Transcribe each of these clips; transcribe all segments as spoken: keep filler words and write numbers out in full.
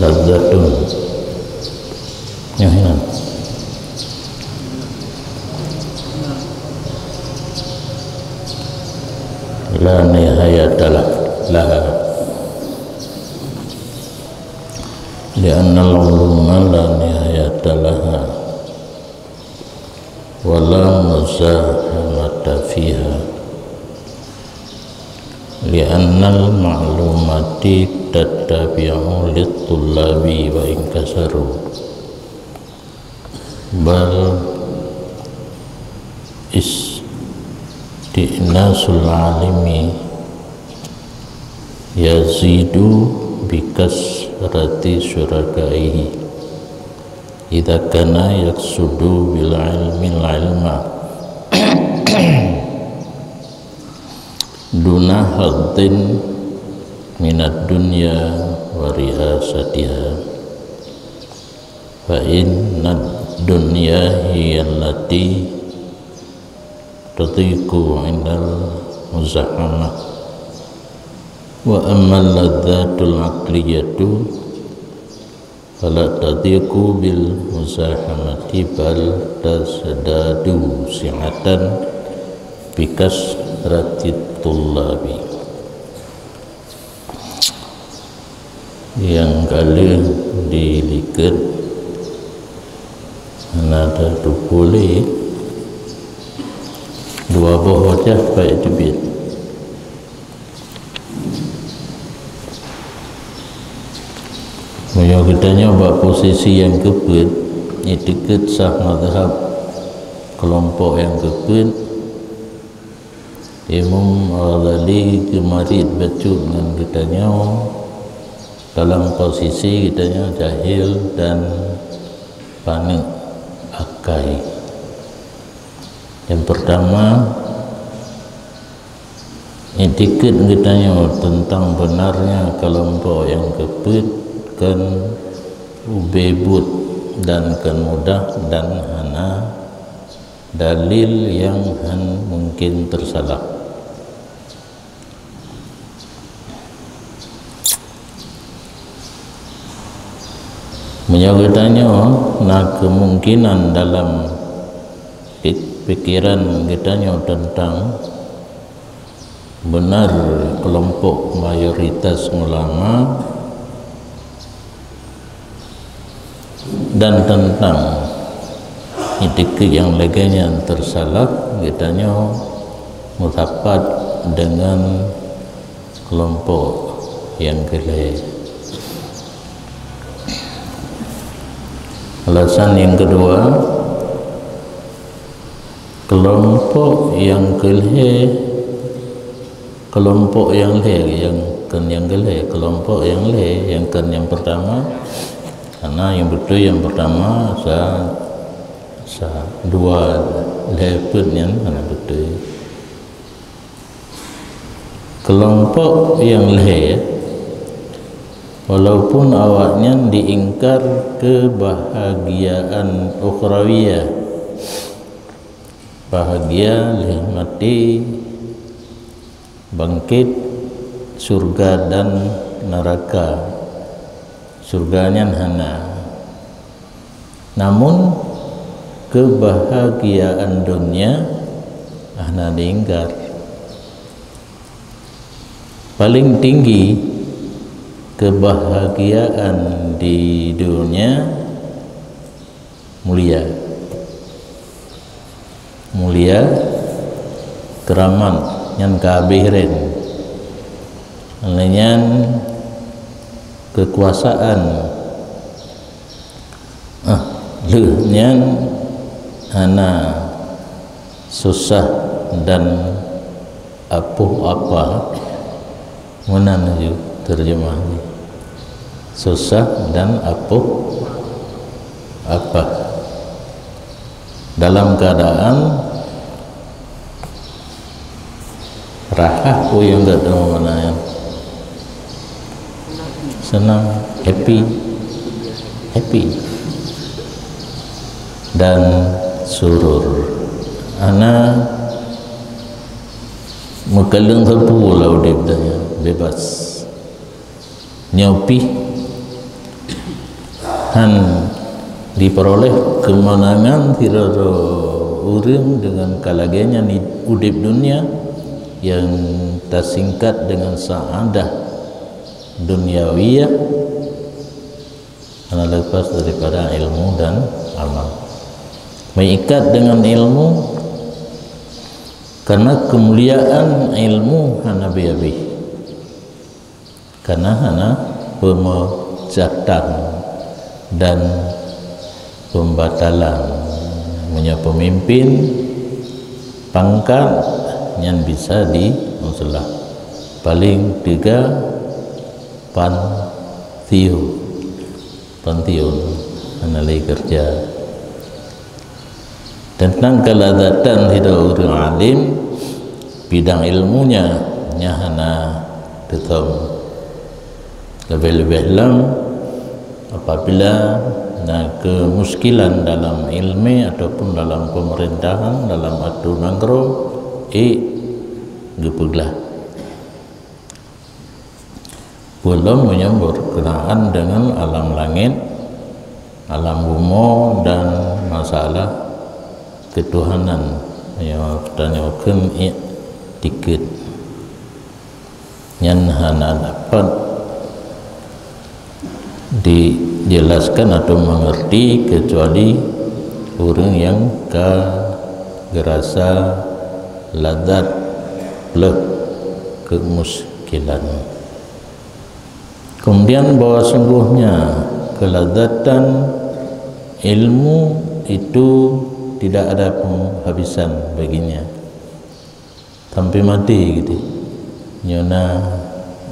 Ladzatun. Nyoe hinan. La nihayata lah-, laha. Li'annal uluma la nihayata laha. Wa la muzahamata fiha. Li'annal ma'lumati tattabi'u lit-tullabi wa in kasaru. Bal isti'nasul alimi yazidu bi kasrati syurakaihi. Idza kana yaqsudu bil ilmi al ilma duna haddin minad dunya wa riasatiha, fa innad dunya hiya allati tadhiqu indal muzahamah, wa ammal ladzatul aqliyatu fala tadhiqu bil muzahamati bal tazdadu si'atan bi kasratit tullabi. Nyang ka lheueh dilikot hana tateupeue lé, dua boh wajah paih teubiet. Meunyoe geutanyoe bak posisi nyang keupeuet, iktikeuet sah mazhab keulompok nyang keupeuet, Imam Ghazali geumarit bacut ngon geutanyoe dalam posisi geutanyoe jahil dan paneuk akai. Nyang peurtama, iktikeuet geutanyoe teuntang beunarnya keulompok nyang keupeuet kon ubé buet dan kon mudah dan hana dalil nyang hán mungken teusalah. Meunyoe geutanyoe na keumungkinan dalam pik-, pikeran geutanyoe teuntang beunar keulompok mayoritas ulama, dan teuntang iktikeuet nyang lagée nyan teusalah, geutanyoe meusapat deungon keulompok nyang keulhée. Alasan nyang keudua, keulompok nyang keulhée, keulompok nyang lhée, nyang kon nyang keulhée, keulompok nyang lhée, nyang kon nyang peurtama. Karena nyang beutôi nyang peurtama sa, sa dua lhée peuet nyan hana beutôi. Keulompok nyang lhée, walaupun awaknyan diingkar keubahgiaan ukhrawiyah, bahgia lheueh maté, bangkét, syeuruga dan neuraka. Syeuruga nyan hana. Namun, keubahgiaan donya hana diingkar. Paleng tinggi keubahgiaan di donya mulia. Mulia, keuramat nyan ka habéh rén. Lheueh nyan keukuasaan, ah, lheueh nyan hana susah dan apoh apa. Meunan laju teureujamah jih. Susah dan apoh apa. Dalam keuadaan rahah, peue nyang geutanyoe makna nyan? Seunang, happy. Happy. Dan surur. Hana meukaleueng sapeue lam udeb tanyoe, bebas. Nyoe pih hán jipeuroleh keumeunangan sidroe ureuëng deungon ka lagée nyan udeb donya nyang tasingkat deungon sa'adah dunyawiyah, hana leupas daripada ilmu dan amal. Meuikat deungon ilmu, karena keumuliaan ilmu hana habéh-habéh. Karena hana peumeucatan dan pembatalan. Meunyoe peumimpin pangkat nyan bisa di museulah, paleng teuga pansiun, pansiun hana lé keureuja. Teuntang keulazatan sidroe ureuëng alim bidang ilmunya, nyan hana teuthom. Leubeh-leubeh lom apabila na keumuskilan dalam ilmu ataupun dalam peumeurintahan, dalam atoran nanggroe, ék geupeuglah. Peulom meunyoe beurkeunaan deungon alam langét, alam bumoe dan masalah keutuhanan, meunyoe tanyoe kheun iktikeuet, nyan hana dapat dijelaskan atau mengerti kecuali ureuëng nyang ka geurasa lazat pleh keumuskilan. Kemudian bahwa sungguhnya kelazatan ilmu itu tidak ada penghabisan baginya. Sampai mati gitu. Nyoe na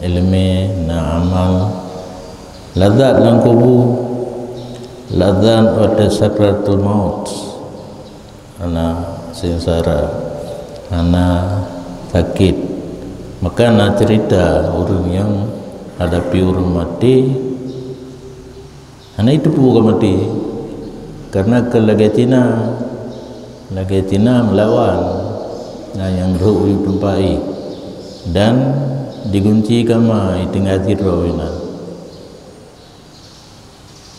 ilmu, na amal. Lazat lam kubu, lazat watée sakratul maut. Hana sengsara, hana sakét. Maka na cerita ureuëng nyang hadapi ureuëng maté, hana jiteupeue ka maté. Karena keu lagée Cina, lagée Cina meulawan, na nyang rhot u teumpat jih dan digunci kama tinggai sidroe inan.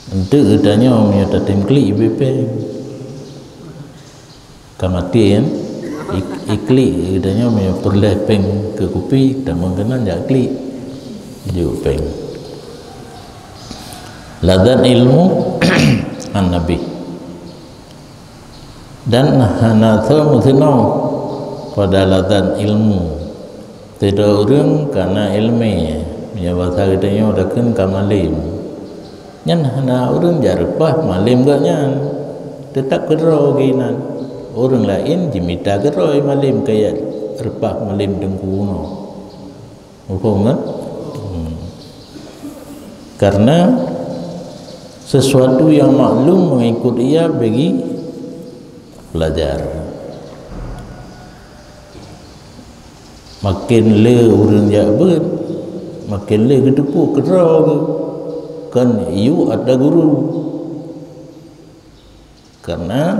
Enteuk geutanyoe meunyoe tatem klik ibe péng. Ka maté kan? Ik-, iklik geutanyoe meunyoe peureulée péng keu kupi, tamong keunan jak klik. Jok péng. Lazat ilmu an nabi. Dan hana soe meusinoe pada lazat ilmu. Sidroe ureuëng kana iéleumé, meunyoe basa geutanyoe takheun ka malém. Nyan hana ureuëng jak reupah malém gobnyan, teutab keudroe geuh inan. Ureuëng laén jimita keudroe malém keu jak reupah malém teungku bunoe. Muphom kan? Hmm. Karena sesuatu yang maklum mengikut ia bagi pelajar. Maken le ureuëng jak beuet, maken le geuteupeue keudroe geuh, kon yue atra guru. Karena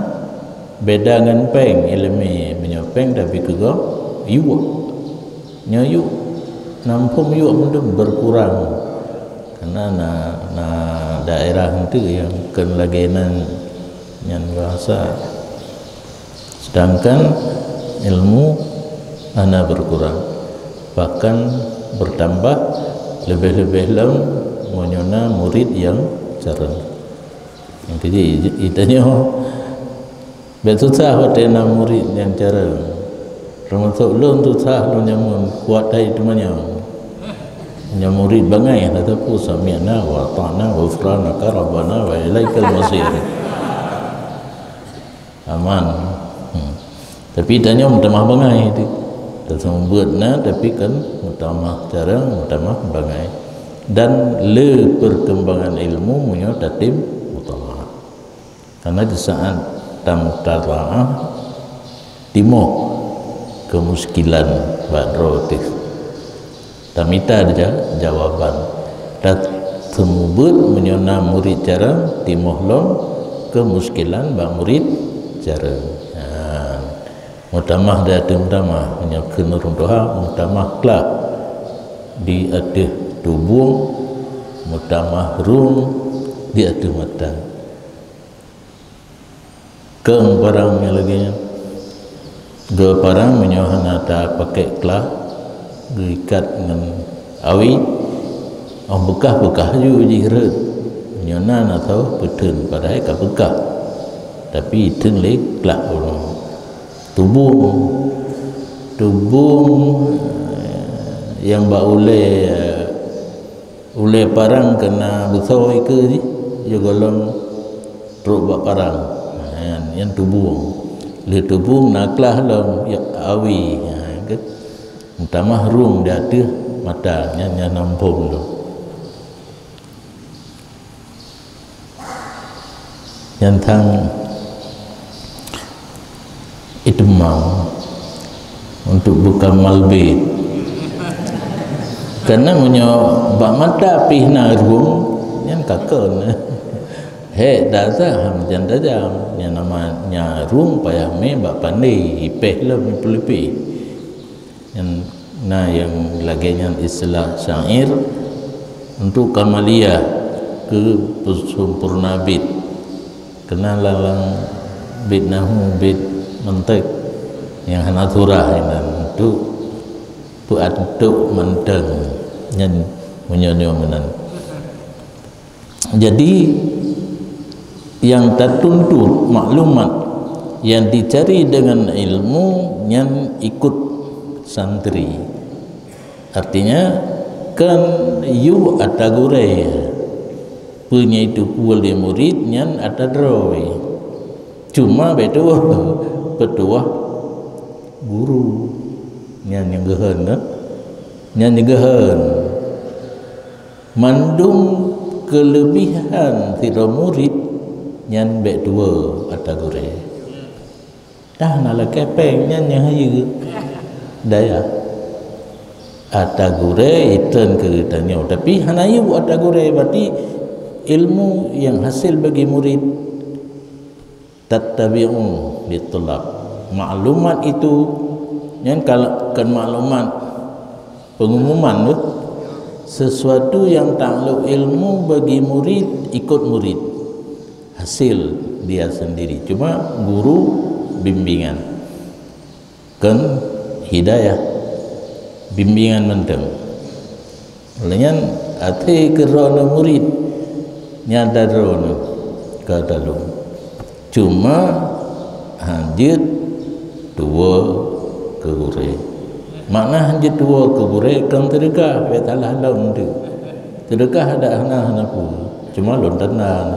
beda ngon péng iéleumé, meunyoe péng tapi keu gob yue. Nyoe yue, na muphom yue meunan berkurang. Karena na, na daerah enteuk nyang kon lagée nan nyan bahasa. Sedangkan ilmu hana berkurang, bahkan bertambah, leubeh-leubeh lom meunyoe na murid nyang carông. Nyang keujih, geutanyoe bék susah watée na murid nyang carông. Teumasok lôn susah lôn nyamun kuat hai teumanyong. Nyoe murid bangai hana teupeu sami'na wa ata'na ghufranaka rabbana wa ilaikal masir. Aman. Hmm. Tapi tanyoe meutamah bangai tu. Taseumeubeuet na tapi kan meutamah carông, meutamah bangai. Dan le perkembangan ilmu meunyoe tatem mutalaah. Karena di saat tamutalaah timoh keumuskilan bak droe teuh. Tamita ja-, jawaban. Taseumeubeuet meunyoe na murid carông timoh lom keumuskilan bak murid carông. Ha. Meutamah di ateueh meutamah, meunyoe kheun ureuëng tuha, meutamah klah di ateueh tuboh Meutamah rhueng di ateueh mata. Keu parang nyang lagée nyan. Geu parang meunyoe hana tapaké klah, geuikat ngon awi, oh, beukah-beukah ju jih rhot. Meunyoe na, na tho peutheun, padahai ka beukah. Tapi itheun lé klah uroe. Tubong, tubong, eh, nyang bak ulée, eh, ulée parang keu na beusoe ikeue jih, jih gohlom trok bak parang. Ha, nyan, nyan tubong. Lheueh tubong na klah lom, ya, awi. Ha, ke? Meutamah rhueng di ateueh mata, nyan, nyan na muphom lom. Nyan thang iteumam untuk beukamal bait. Karena meunyoe bak mata pih na rhueng, nyan ka kon. Hék dasar ham jan tajam. Nyan nama nya rhueng payah mé bak pandé, ipéh lom ipeulipéh. Nyan na nyang lagée nyan istilah syair untuk kamaliyah, keu peusempurna bait. Keunan lam-lam bait nahu, bait mantek nyang hana surah inan untuk peuantok mantong nyan meunyoe-nyoe meunan. Jadi, nyang tatuntut maklumat nyang dicari deungon ilmu nyan ikot santri. Artinya, kon yue ata gurée. Peue nyang jiteupeue lé murit nyan ata droe. Cuma bék tuwoe peutuwoe guru. Nyan nyang geuhon, kan? Nyan nyang geuhon. Mandum keuleubihan sidroe murit nyan bék tuwoe ata gurée. Dah na lakée péng nyan nyang hayeue dayah. Ata gurée itreun keu geutanyoe, tapi hana yue ata gurée, berarti ilmu nyang hasil bagi murit. Tattabi'u litulab. Maklumat itu nyan kal-, kon maklumat pengumuman tu. Sesuatu yang takluk ilmu bagi murid, ikut murid. Hasil dia sendiri. Cuma guru bimbingan. Kon hidayah, bimbingan mantong. Lé nyan até keu droeneuh murid, nyata droeneuh ka taleueng. Cuma hanjeuet tuwoe keu gurée. Makna hanjeuet tuwoe keu gurée kon teudeukah, bék salah lom tu. Teudeukah ada hana, hana peue. Cuma lôn tanda.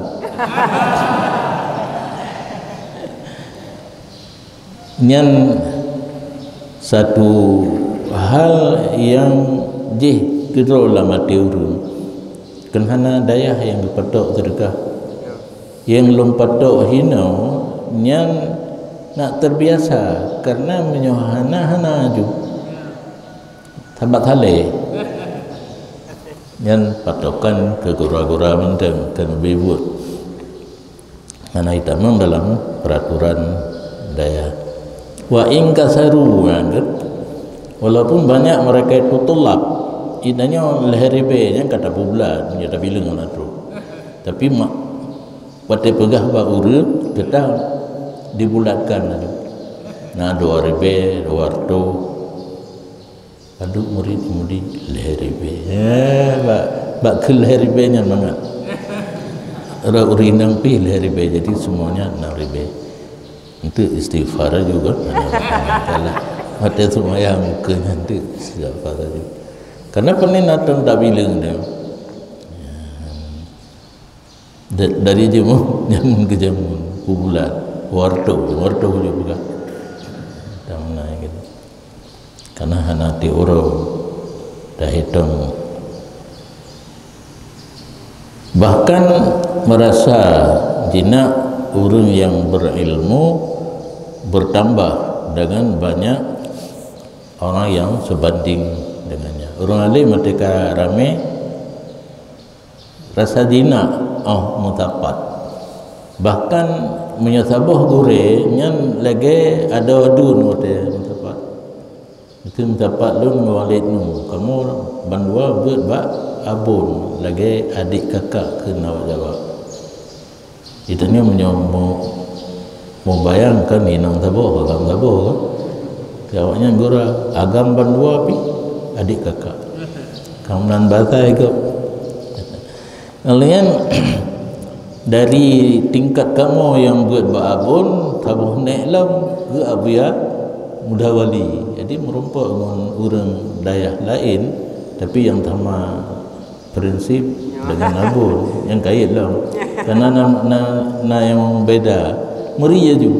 Nyan satu hal nyang jih keudroe lam até ureuëng. Kon hana dayah nyang geupatok seudeukah. Nyang lôn patok hinoe nyan nak teubiasa, karena meunyoe hana-hana ju sabat saleh. Nyan patokan keu gura-gura mantong, keu neubi buet. Hana itamong dalam peraturan dayah. Wa in kasaru, ha, kan? Walaupun banyak mereka itu tulab, itanyoe lhée ribée nyan ka tapeubeulat, nyoe tabileueng hana trok. Tapi mak, watée peugah bak ureuëng, teutap dibulatkan laju. Na dua ribée, dua reutôh. Padub murit-murit lhée ribée. Eh, bak, bak keu lhée ribée nyan mangat. Rot ureuëng inong pih lhée ribée, jadi semuanya enam ribée. Untuk istighfar juga. Watée seumayang keu nyan tu istighfar juga. Karena peuneh na tom tabileueng tu. Da-, dari jameun, jameun keu jameun, peubeulat, wartoh, wartoh jeuet peugah. Tam na gitu. Karena hana tiep uroe tahitong. Bahkan merasa jinak ureuëng nyang berilmu bertambah dengan banyak orang yang sebanding dengannya. Ureuëng alim meuteuka ramé, rasa jinak, oh, meusapat. Bahkan meunyoe saboh gurée nyan lagée adoe aduen watée meusapat. Meusapat lôn ngon Walid nyoe, kamoe bandua beuet bak Abon lagèe adik kakak kheun awak Jawa. Geutanyoe meunyoe meu-, meubayangkan inong saboh, agam saboh kan. Keu awaknyan gura, agam bandua pih adik kakak. Kamoe nan basa ikot. Laén dari tingkat kamoe nyang beuet bak abon, saboh nèk lom keu Abuya Muda Wali. Jadi meurumpok ngon ureueng dayah laén, tapi nyang sama prinsip dengan abon nyang kayèe lom. Karena na, na, na nyang beda. Meuri laju.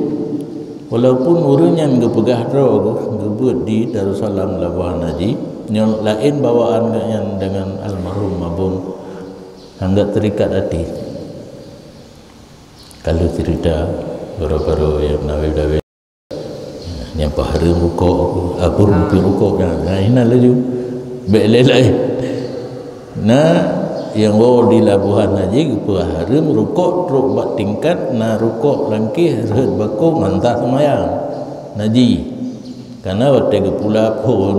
Walaupun ureueng nyan geupeugah droe geuh, geubeuet di Darussalam Labuhan Haji, nyoe laén bawaan geuh nyan dengan almarhum abon, sangat terikat hati. Kalau cerita baru-baru yang nawi-nawi Nyang peuhareuem rukok, abon pih rukok, nah, nah, inan laju. Bèk lé laén. Nah, nyang woe di Labuhan Haji geupeuhareuem rukok trok bak tingkat na rukok langkéh rhot bakong hantom seumayang. Nah ji. Karena watèe geupula phôn,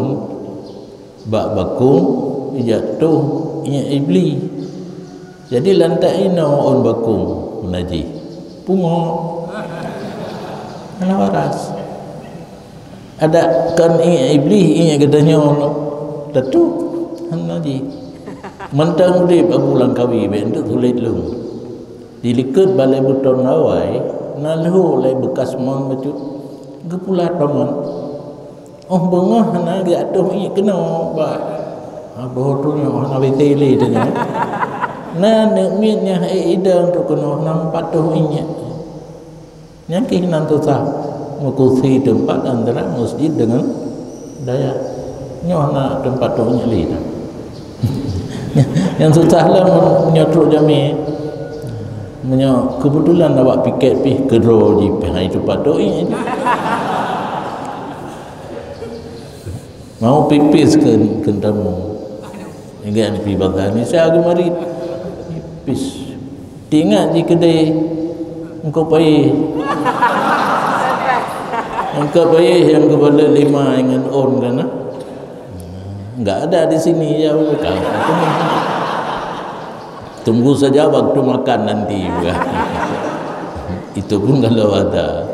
bak bakong, ijak toh iék Iblih. Jadi lantak inoe ôn bakong najih. Pungo. Hana waras. Adak kon iék Iblih, iék geutanyoe lom. Tetu hana najih. Mantong udép Abu Langkawi bèk enteuk sulet lom. Di likot balai beuton awai, na lheueh lé beukas mon bacut. Geupula tomon. Óh beungoh hana geuatoh iék keunoe bak. Aboh tu nyoe hana W C lé tu nyoe. Na aneuk miet nyang ék idong tu keunoe hana meupat toh iék. Nyan keuh nan susah meukusi teumpat antara masjid dengan dayah. Nyoe hana teumpat toh iék lé dah. Nyang susah lah meunyoe trok jamé. Meunyoe keubeutulan awak piket pih keudroe jih pih hai teumpat toh iék. Mau pipis keu, keu tamu. Ingat pi bangsa Indonesia geumari. Pipis. Tingat jih keudeh engkau payéh. Engkau payéh nyang geubalek lima ingat on kana. Enggak ada di sini ya bukan. Tunggu saja waktu makan nanti. Itu pun kalau ada.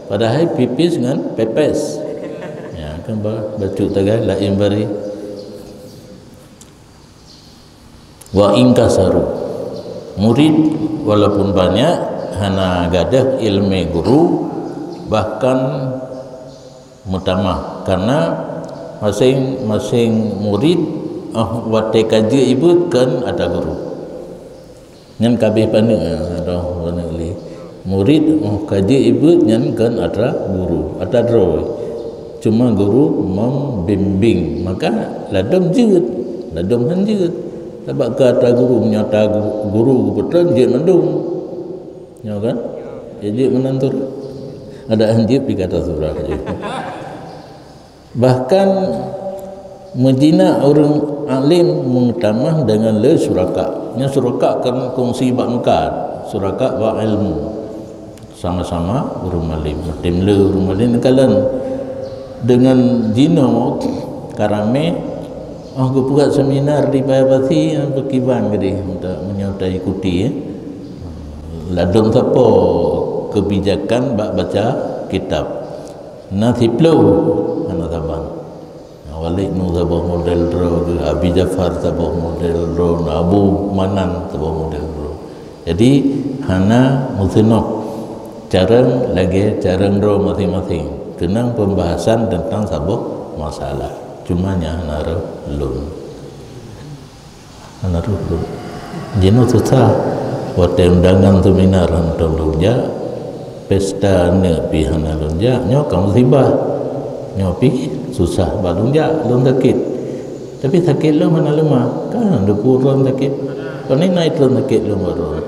Padahai pipis ngan pepes. Ya, kan ba-, bacut tagai laén bari. Wa in kasaru. Murid walaupun banyak hana gadôh ileumèe guru, bahkan meutamah, karena maséng-maséng murid, ah, watèe ka jeuet jibeuet kon atra guru. Nyan ka abéh paneuk, ah, droe paneuk lé. Murid, oh, ka jeuet jibeuet nyan kon atra guru, atra droe. Cuma guru membimbing, maka ladôm jeuet, ladôm han jeuet. Sabab keu atra guru, meunyoe atra gu-, guru geupeutreun jeuet mandum. Nyoe kan? Ya, jeuet meunan tu. Ada han jeuet pi kata surah jeuet. Bahkan meujinak ureueng alim meutamah deungon le suraka. Nyan suraka kan kongsi bak meukat, suraka bak ilmu. Sama-sama ureueng alim, tem le ureueng alim kalon deungon jinoe karamé, oh, geupeugah seminar di Paya Basi nyang peukiban geudeh untuk meunyoe taikuti, ya. Ladôm sapo kebijakan bak baca kitab. Na siplôh hana saban. Walid Nu saboh model droe geuh, Abi Jafar saboh model droe, Abu Manan saboh model droe. Jadi hana meuseunok carông lagèe carông droe maséng-maséng. Keunong pembahasan tentang saboh masalah. Cuma nyan hana rôh lôn. Hana rôh lôn. Jinoe susah. Watèe undangan seminar hantom lôn jak, pesta aneuk pih hana lôn jak, nyoe ka musibah. Nyoe pih susah bak lôn jak, lôn sakét. Tapi sakét lôn hana leumah. Kan deungon lôn sakét. Kon na lôn sakét lôn baroe.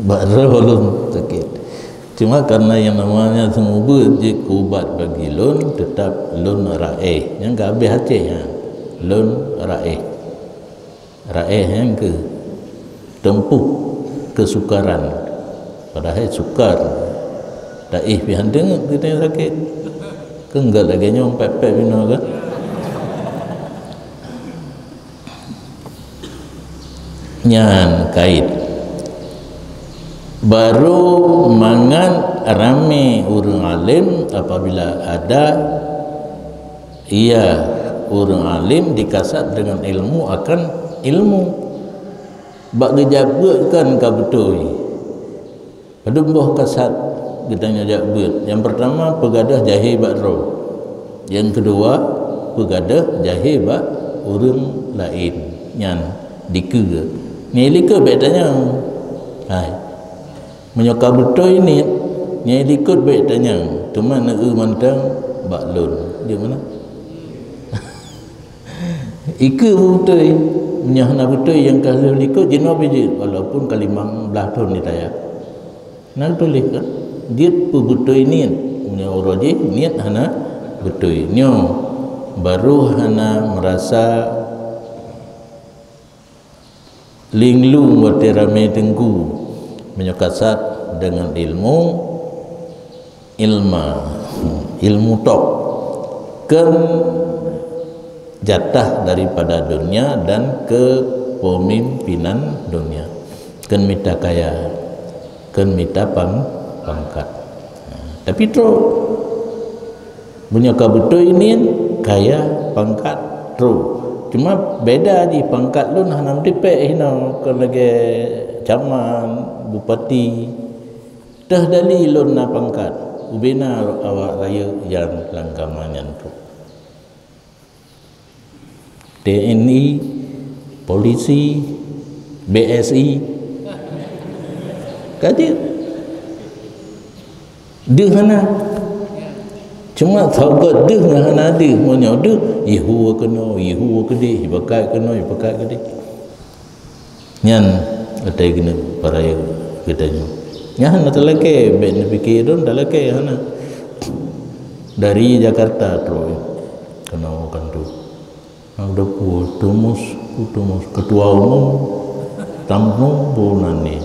Bak droe lôn sakét. Cuma karena yang namanya seumeubeuet jeuet keu ubat bagi lôn, teutap lôn raéh. Nyang ka habéh Aceh nyan. Lôn raéh. Raéh nyan keuh teumpuh keusukaran. Padahai sukar. Taéh pih han deungon geutanyoe sakét. Keu enggak lagèe nyoe pèt-pèt binoe kan. Nyan kait. Baru mangat ramé ureuëng alim apabila ada ia ureuëng alim dikasat dengan ilmu akan ilmu. Bak geujak beuet kan ka beutôi. Padum boh kasat geutanyoe jak beuet. Nyang peurtama, peugadôh jahé bak droe. Nyang keudua, peugadôh jahé bak ureuëng laén. Nyan dikeue. Nyan likot bék tanyong. Hai. Meunyoe ka beutôi niet, nyan likot bék tanyong. Teuma neu mantong bak lôn. Di mana? Ikeue beutôi. Meunyoe hana beutôi nyang ka lheueh likot jinoe bijéh, walaupun ka limong blaih thon ditaya. Na tuléh kan? Jeuet peubeutôi niet. Meunyoe uroe jih niet hana beutôi. Nyoe baru hana meurasa linglung watée ramé teungku. Meunyoe kasat deungon ilmu, ilma, ilmu tok, keu jatah daripada dunia dan kepemimpinan dunia, keu mita kaya, keu mita pang-, pangkat. Tapi trok, meunyoe ka beutôi niet, kaya, pangkat, trok. Cuma beda jih pangkat lôn hana meutipék hinoe, kon lagée camat, bupati. Teuh dali lôn na pangkat, ubena awak rayeuk nyang lam kama nyan tu. T N I, polisi, B S I. Ka jeuet. Deuh hana. Cuma saboh deuh ngon hana deuh, meunyoe deuh, yue hue keunoe, yue hue keudeh, yue pakat keunoe, yue pakat keudeh. Nyan, atai keuneuk para geutanyoe. Nyan hana talakée, bék neupike droen talakée hana. Dari Jakarta trok keunoe kantor. Nang depu tumus, tumus ketua umum, tamnu bu nani.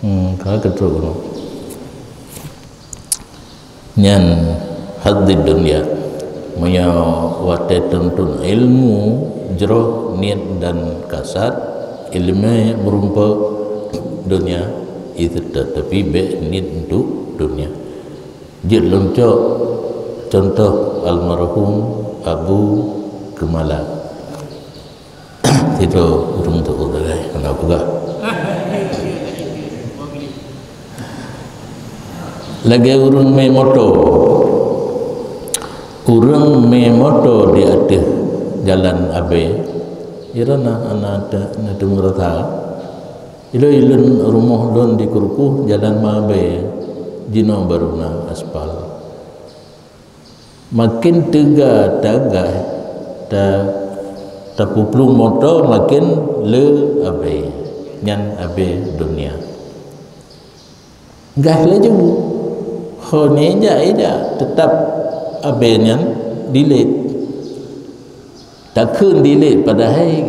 Hmm, ka ketrok keunoe. Nyan haddid dunya. Meunyoe watée tuntut ilmu jroh niet dan kasat, iéleumé meurumpok dunia, itu tetapi bék niet untuk dunia. Jeuet lôn cok contoh almarhum Abu Keumala. Sidroe ureuëng tuha lagée hana peugah. Lagée ureuëng mé moto. Ureuëng mé moto di ateueh jalan abée, irana hana te-, na teumeu rasa. Ilôn, ilôn rumoh lôn di Krukoh jalan mabée, jinoe baru na aspal. Makin teuga tagaih ta-, tapeuplueng moto, makin le abée. Nyan abée dunia. Gaih laju. Ho nyan ijak, ijak, teutap abée nyan dilet. Takheun dilet, padahai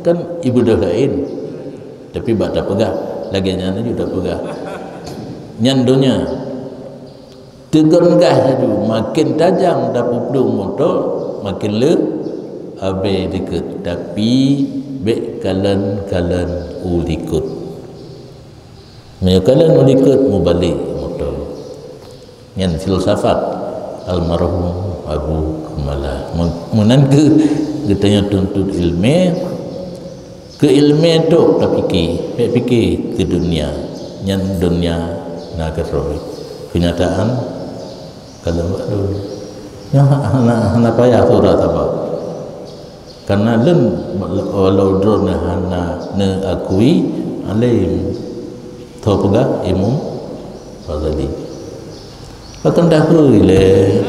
kan ibadah laén. Tapi bak tapeugah, lagée nyan laju tapeugah. Nyan donya. Teugon gaih laju, makin tajam tapeuplueng moto, makin le abée dikeue. Tapi bék kalon-kalon u likot. Meunyoe kalon u likot, mubalek moto. Nyan filsafat almarhum Abu Keumala. Meunan kheueh geutanyoe tuntut iéleumé, keu iéleumé trok tapike, bék pike keu dunia. Nyan dunia na keudroe. Keunyataan ka lheueh bak lôn. Nyoe hana, hana payah sura saban. Karena lôn walau droeneuh hana neuakui alim, tho peugah Imam Ghazali. Pakon takheun lé?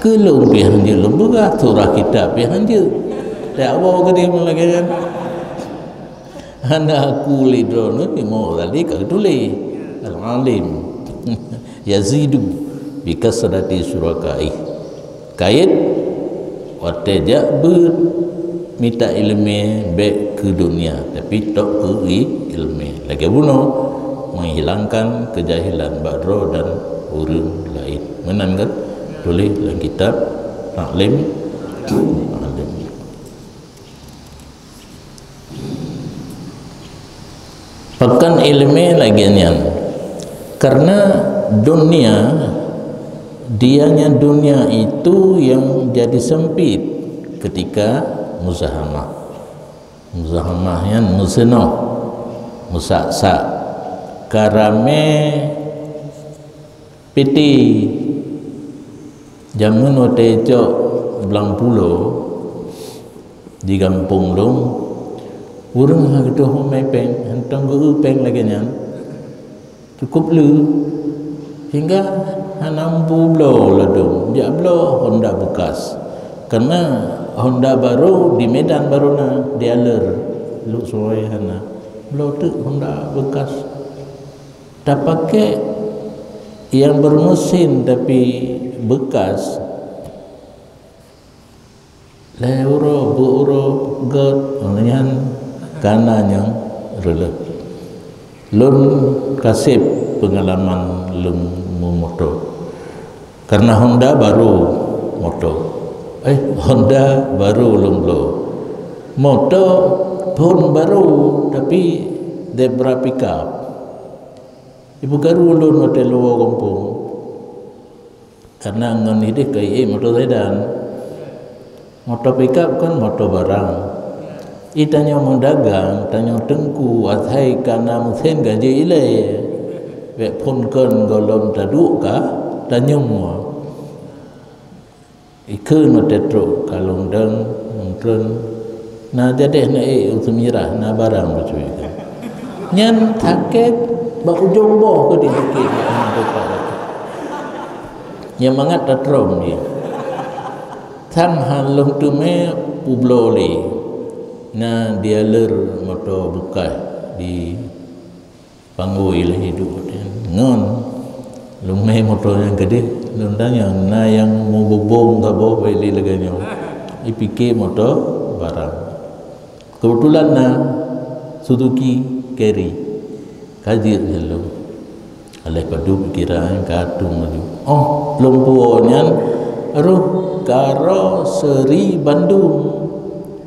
Keu lôn pih hanjeuet lôn peugah, surah kitab pih hanjeuet. Tak awoe keudeh meulagée nyan. Hana aku lé droeneuh Imam Ghazali ka geutuléh. Al-alim yazidu bi kasrati syurakaih. Kayém watée jak beuet mita iéleumé bék keu dunia, tapi tok keu i-, iéleumé. Lagée bunoe, menghilangkan keujahilan bak droe dan ureuëng laén. Meunan kan? Tuléh lam kitab Taklim Alim. Pakon iéleumé lagée nyan? Karena dunia, dianya dunia itu yang jadi sempit ketika muzahamah. Muzahamah nyan meuseunoh, meusak-sak, ka ramé piti. Jameun watée cok blang pulo di gampông lôn, ureuëng hana geutoh mé péng, hántom geu péng lagée nyan. Cukup le, sehingga hana mampu bloe ladôm, jak bloe Honda bekas. Karena Honda baru di Medan baru na, di Aler, Lhokseumawe hana. Bloe teuk Honda bekas. Tapakai yang bermesin tapi bekas, lhée uroe, beuet uroe, gét, nyan ka na nyang reuleuh. Lôn kaseb peungalaman lôn meumoto. Karena Honda baru moto. Eh, Honda baru lôn bloe. Moto pun baru, tapi Zebra pickup. Ipeukaru lôn watée luwoe gampông. Karena ngon ideh ka ié moto sedan. Moto pickup kan moto barang. I tanyoe meudagang, tanyoe teungku, asai ka na meusén ka jeuet ilée. Bék phon kon gohlom taduek ka tanyong. Ikheun watée trok ka lôn dong, lôn treun. Na jadeh na ék u Seumirah, na barang bacut. Nyan sakét bak ujong boh keu di sakét. Nyang mangat tatrom dia. Sang han lôn teumé peubloe lé. Na dealer moto bekas di Panggui lé hidup ngon lumé moto nyang keudeh, lôn tanyong, na nyang meububông saboh bak lé lagée nyoe. Ipike moto barang. Keubeutulan na Suzuki Carry. Ka jeuet ngon lôn. Aléh padub kira ka tum laju. Oh, lôn puwoe nyan roh karoseri bandum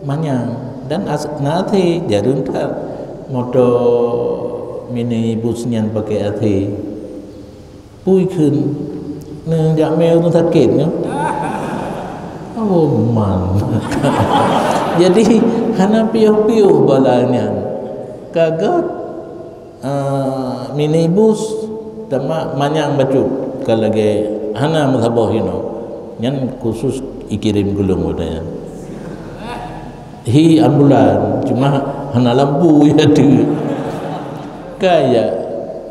manyang dan as-, na até jareun that moto minibus nyan pakai até. Pui kheun neujak mé ureuëng sakét nyoe. Oh man. Jadi hana piôh-piôh bala nyan. Ka gét, ah, minibus teuma manyang bacut ka lagée hana meusaboh inoe. Nyan khusus ikirém gulong watée nyan. Hi ambulan, cuma hana lampu ya tu. Kaya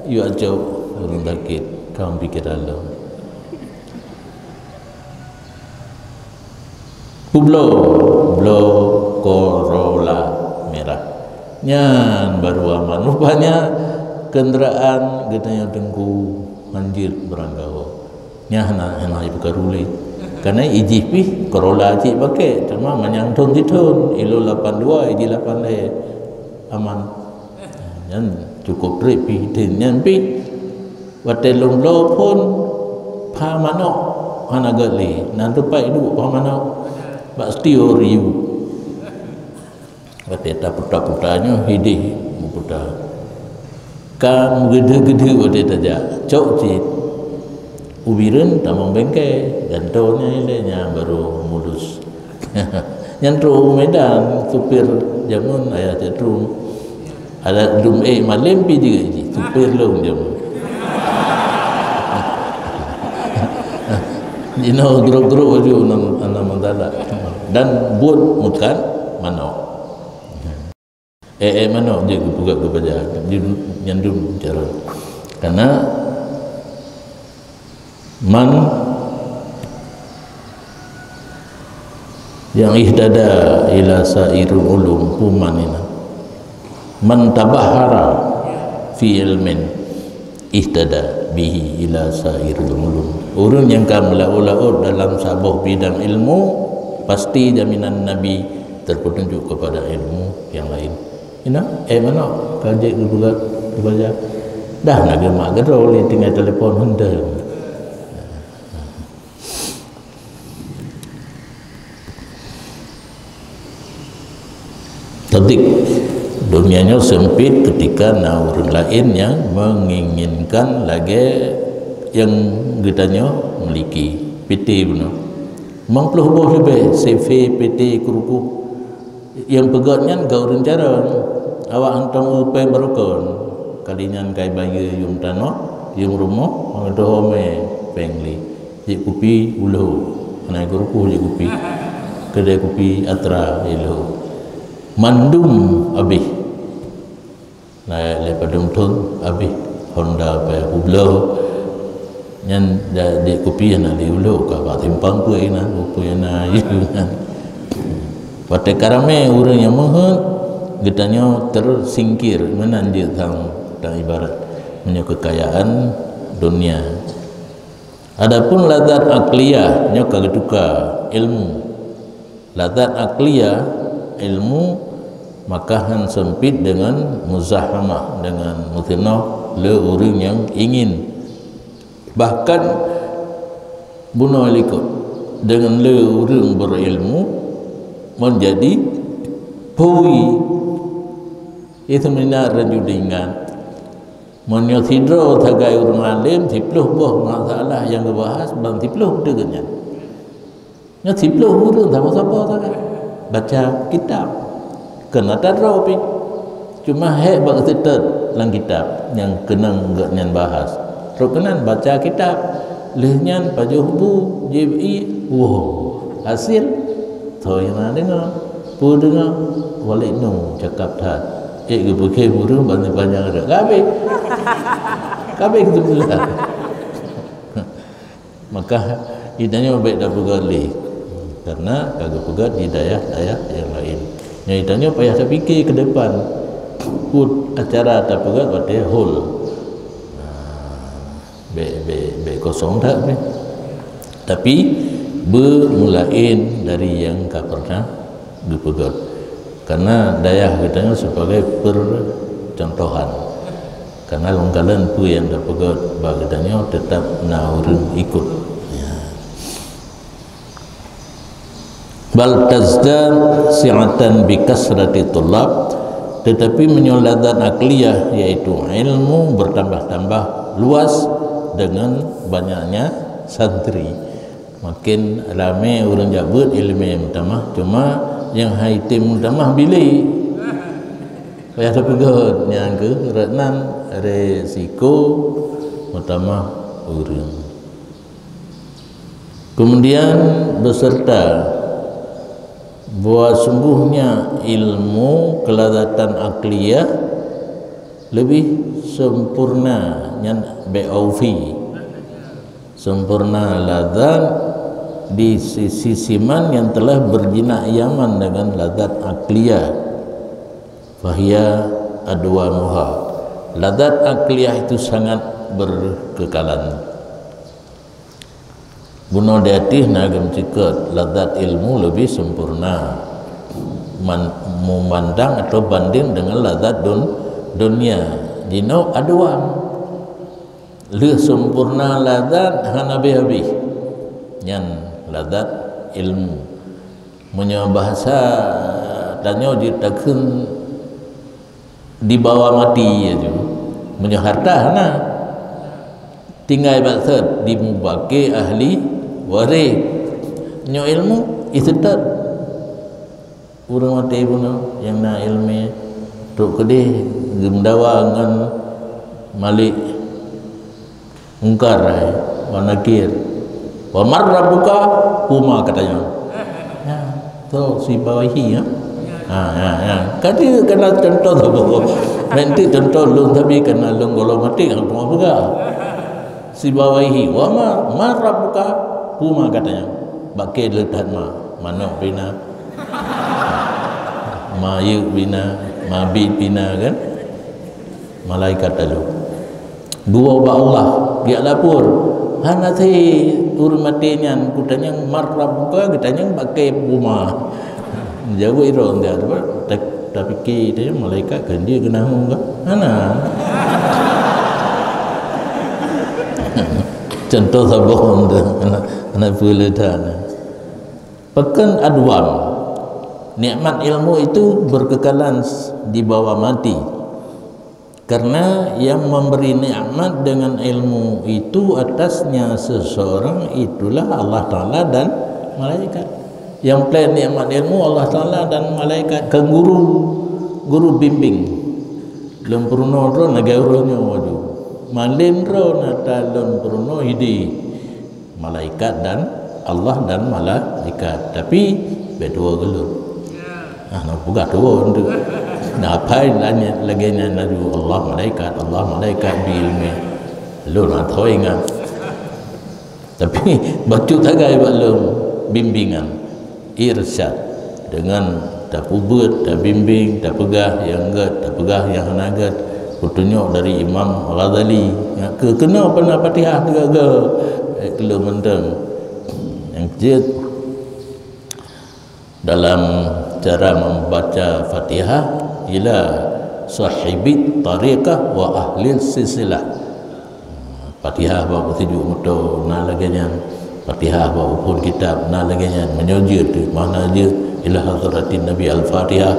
yu acok ureuëng sakét, kaum pikiran lom. Kubloe, bloe Corolla merah. Nyan baru aman. Rupanya kendaraan geutanyoe teungku hanjeuet beurangkaho. Nyan hana, hana jipeukaru lé. Karena ijih pih Corolla cit pakai, cuma manyang thon sithon, ilôn lapan dua, ijih lapan lhée. Aman. Nyan cukup trép pih, nyan pih. Watée lôn bloe phon, pha manok hana gét lé. Nan teumpat iduek pha manok bak setiô riyu. Watée taputa-puta nyoe hideh meuputa. Ka meugeudeu-geudeu watée tajak, cok cit. Ubireuen tamong bengke, gantoe nyan ilée nyan baru mulus. Nyan trok u Medan, supir jameun ayah cak trok. Ada dum ék malem pi jeuet jih, supir lôn jameun. Jinoe grok-grok laju nam, nam mantala. Dan buet meukat manok. Eh, eh, manok jeuet geupeugah geubaja. Nyan dum cara. Karena man yang ihtada ila sairul ulum, peue man inan. Man tabahhara fi ilmin ihtada bihi ila sairul ulum. Ureuëng nyang ka meulaôt-laôt dalam saboh bidang ilmu, pasti jaminan Nabi terpetunjuk kepada ilmu yang lain. Ina, eh, manok ka jeuet geupeugah geubaja. Dah na geumak keudroe lé tinggai telepon henteu. Tadik. Dunia nyoe sempit ketika na ureuëng laén nyang menginginkan lagée nyang geutanyoe miliki. Piti bunoe. Limong ploh boh leubeh C V, piti, kruku. Nyang peugét nyan ka ureuëng carông. Awak hantom u péng barokon. Kali nyan kai bayeue yuem tanoh, yuem rumoh, meudohome péng lé. Jeuet kupi u lhok. Hana kruku jeuet kupi. Keudée kupi atra i lhok. Mandum abéh. Na lé padum thon abéh Honda payah peubloe. Nyan da-, di kupi hana di ulo ka bak simpang peue inan, peue na inan. Watée ka ramé ureuëng nyang meuheuet, geutanyoe tersingkir meunan jeuet sang, dan ibarat meunyoe kekayaan dunia. Adapun lazat akliyah nyoe ka geutuka ilmu. Lazat akliyah, ilmu, maka han sempit dengan muzahamah, dengan meuteunah le ureuëng nyang ingin. Bahkan bunoe likot dengan le ureuëng berilmu menjadi pui. Itu mina ranju dengan. Meunyoe sidroe sagai ureuëng alim, siploh boh masalah nyang geubahas, ban siploh teuh nyan. Nyoe siploh ureuëng sama-sama sagai baca kitab. Keunan tadroe pih. Cuma hék bak seutôt lam kitab nyang keunong geuh nyan bahas. Trok keunan baca kitab. Lheueh nyan pajoh bu, jibi, woe. Hasil, toh nyang na deungoe. Peue deungoe? Walid nu cakap that. Eh, geupeukhém ureuëng banyak-banyak ada. Kabeh. Kabeh kesimpulan. Maka, itanyoe bék tapeugah lé, karena ka geupeugah di dayah-dayah nyang laén. Nyoe itanyoe payah tapike ke depan. Put acara tapeugah watée hol. Nah, bék, bék, bék kosong that pih. Tapi, beumulaén dari nyang ka pernah geupeugah. Karena dayah geutanyoe sebagai percontohan. Karena lôn kalon peue nyang tapeugah bak geutanyoe teutap na ureuëng ikot. Ya. Bal tazdad si'atan bi kasrati tullab, tetapi meunyoe lazat akliyah, yaitu ilmu, bertambah-tambah luas dengan banyaknya santri. Makin ramé ureuëng jak beuet iéleumé meutamah, cuma nyang hai tem meutamah bilék. Payah tapeugét nyang keu rot nan resiko meutamah ureuëng. Kemudian beserta bahwa sungguhnya ilmu kelazatan akliyah lebih sempurna nyan B O V. Sempurna lazat di sisi siman yang telah berjinak yaman dengan lazat akliyah. Fahia adwamuha. Lazat akliyah itu sangat berkekalan. Bunoe di ateueh na geumeucukot lazat ilmu lebih sempurna man-, memandang atau banding dengan lazat dun-, dunia. Jinoe adwam. Lheueh sempurna lazat hana habéh-habéh. Nyan lazat ilmu. Meunyoe bahasa tanyoe jeuet takheun dibawa mati laju. Meunyoe harta hana, tinggai bak sot dimubake ahli waréh. Nyoe ilmu iseutôt. Ureuëng maté bunoe nyang na iéleumé trok keudeh geumeudawa ngon Malik Mungkar, hai, wa Nakir. Wa man rabbuka, peue ma katanyong. Ya, tu Sibawaihi, ya. Ha, ya, ya. Ka deuh kana contoh tu. Nanti contoh lôn tapi kana lôn gohlom maté, hana peugah. Sibawaihi, wa ma, man rabbuka, peue ma katanyong. Bak kèe le that ma, manok bina. Ma yeuek bina, ma biet bina kan. Malaikat lalu. Dua bak Allah, geujak lapor. Hana sé ureuëng maté nyan, kutanyong man rabbuka, geutanyong bak kèe peue ma. Jaweueb droe enggak, ta-, tapike tanyong malaikat kan dia keunahu ka. Hana. Contoh saboh tu. Hana, hana peue le that. Pakon adwam. Nikmat ilmu itu berkekalan s-, di bawah mati. Karena yang memberi nikmat dengan ilmu itu atasnya seseorang itulah Allah Ta'ala dan malaikat. Yang peulét nikmat ilmu Allah Ta'ala dan malaikat. Kan guru, guru bimbing. Lôn peurunoe droe lagèe uroe nyoe laju. Malém droe na ta lôn peurunoe idéh. Malaikat dan Allah dan malaikat. Tapi bèk tuwoe keu lôn. Ah, na peugah tuwoe tu. Na apai lagèe nyan laju Allah malaikat, Allah malaikat bi ileumèe. Lôn hana ingat. Tapi bacut sagai bak lôn bimbingan, irsyad, deungon tapeubeuet, tabimbing, tapeugah nyang gèt, tapeugah nyang hana gèt, peutunyok dari Imam Ghazali. Nyan keu keunoe peuna Fatihah teuga-ga, eh, keu lôn mantong. Nyang jeuet dalam cara membaca Fatihah ila sahibit tariqah wa ahli silsilah. Fatihah bak peusijuek moto na lagèe nyan. Fatihah bak phôn kitab na lagèe nyan. Meunyoe jeuet, makna jeuet ila hadratin Nabi Al-Fatihah.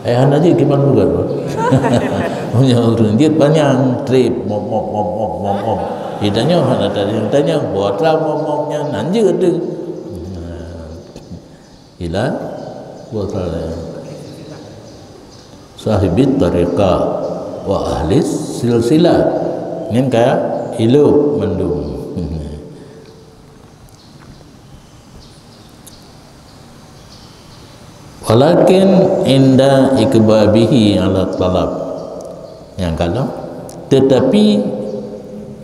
Eh, hana jeuet kiban bukan. Meunyoe ureueng jeuet panyang trép mop mop mop mop mop mop. Geutanyoe hana tanyong-tanyong, buat lam mop mop nyan hana jeuet tu. Ila wa sahibit tariqah wa ahli silsilah. Nyan ka ilop mandum. Walakin inda ikbabihi ala talab. Nyang kalon, tetapi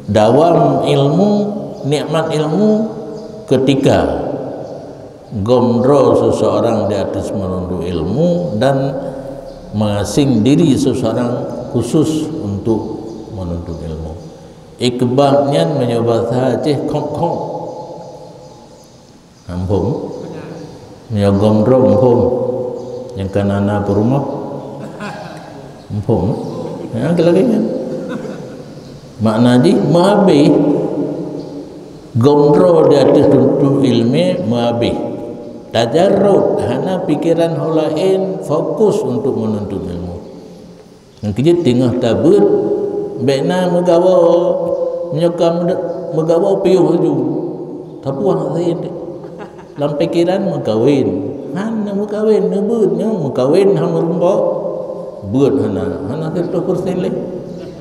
dawam ilmu, nikmat ilmu ketika gom droe seseorang di atas menuntut ilmu dan mengasing diri seseorang khusus untuk menuntut ilmu. Ikbab nyan meunyoe basa Aceh khok-khok. Muphom? Meunyoe gom droe muphom. Nyang ka na na peurumoh. Muphom? Nyang keu lagèe nyan. Makna jih meuhabéh. Gom droe di ateueh tuntut ileumèe meuhabéh. Tajarrud, hana pikeran ho laén, fokus untuk menuntut ilmu. Nyang keujeuet teungoh tabeuet, bèk na meugawa, meunyoe ka meude-, meugawa piôh laju. Tapuang sajan deh. Lam pikeran meukawen. Hana meukawen, neubeuet nyoe meukawen hana meurumpok. Beuet hana, hana siratoh persen lé.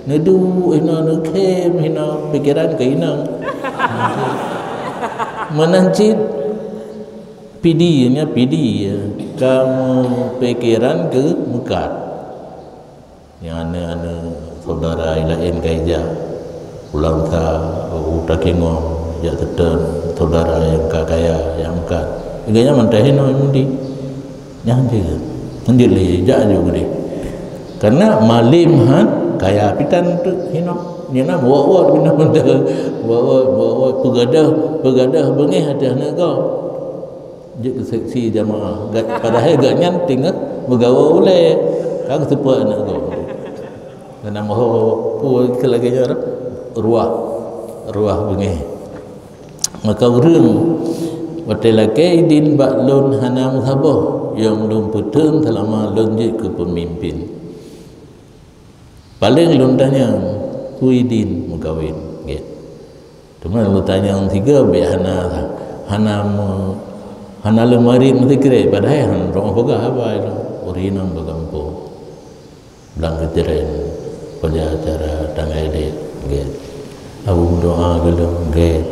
Neuduek hinoe, neukhém hinoe, pikeran keu inong. Meunan cit pidi, nyan pidi, ka meupikeran keu meukat. Nyang aneuk-aneuk syedara laén ka ijak pulang sa u Takengon, jak seutôt syedara nyang ka kaya, nyang meukat. Gobnyan mantong hinoe meundi. Nyan jeuet. Nyan jeuet lé, jak aju keudeh. Karena malém han kaya pitan teuk hinoe. Nyan na buet-buet bina mantong. Buet-buet, buet-buet peugadôh, peugadôh beungéh ateueh aneuk gob. Jeuet keu seksi jamaah. Ga-, padahai gobnyan teungoh meugawa ulèe, ka geuseupôt aneuk gob. Geunam ho peue keu lagèe nyan ruah, ruah beungéh. Maka ureueng watèe lakèe idin bak lôn hana meusaboh, nyang lôn peutheun seulama lôn jeuet keu peumimpin. Paleng lôn tanyong, peue idin meukawen, gét. Teuma lôn tanyong sigoe bèk hana, hana me-, hana leumarit meusikrek, padahai hana droe peugah haba nyoe, ureueng inong bak gampông. Blang keujreng, peue cara tangai dek, gét. Abu meudoa keu lôn, gét.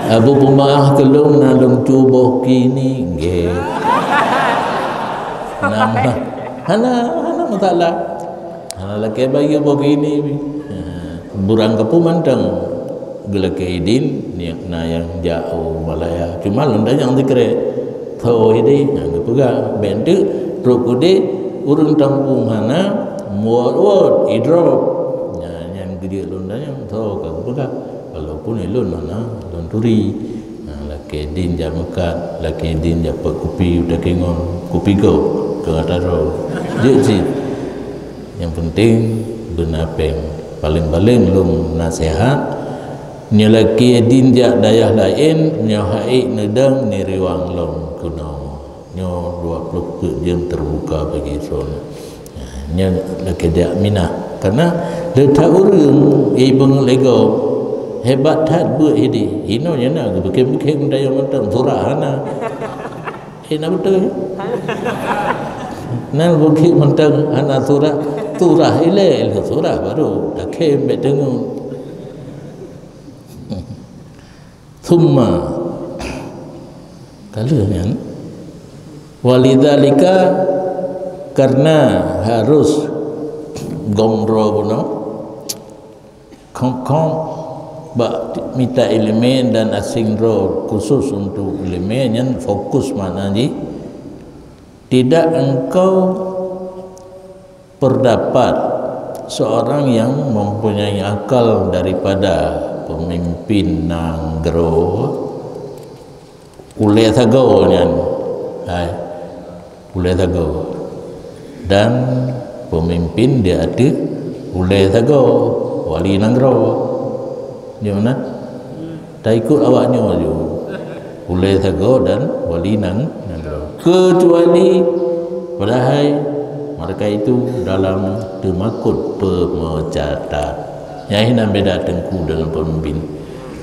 Abu peumeu'ah keu lôn, na lôn cuboh kini, gét. Nama? Hana, hana masalah. Hana lakèe bayeue boh kini pih. Ha, burang kapeue mantong geulakèe idin, na nyang jak u Malaya. Cuma lôn tanyong sikrek. Tho ideh, na geupeugah. Bèk teuk, trok udeh, ureueng tampông hana, muot-uot, idrop. Nyan, nyan geujeuet lôn tanyong, tho ka geupeugah. Walaupun ulôn hana lôn turi. Ha, lakèe idin jak meukat, lakèe idin jak peuet kupi u Takengon, kupi gob, keu gata droe. Jeuet cit. Nyang penting beuna péng. Paleng-paleng lôn naseuhat, Nyoe lakée din jak dayah laén, nyoe hai neudong neuriwang lom keunoe. Nyoe dua ploh peuet jeuem teubuka bagi son. Nyan lakée jak Minah. Karena leuta ureuëng ibeng lego hebat that buet hideh. Inoe nyan na geubukeng-bukeng dayah mantong surah hana. Eh, na beutôi. Nan bukit mantong hana surah, surah ilée, ilée surah baru. Takém bek teungoh. Thumma. Kalau nyan. Walidzalika, karena harus gomro bunoe. Khong-khong bak mita ileumé dan asing droe khusus untuk ileumé nyan fokus makna jih. Tidak engkau perdapat seorang yang mempunyai akal daripada pemimpin nanggroe ulée sagoe nyan. Hai, ulée sagoe. Dan pemimpin di ateueh ulée sagoe, wali nanggroe. Di mana? Taikot awak nyoe ju. Ulée sagoe dan wali nang-, nanggroe. Kecuali padahai mereka itu dalam teumakot pemecatan. Nyang hina beda teungku dengan pemimpin.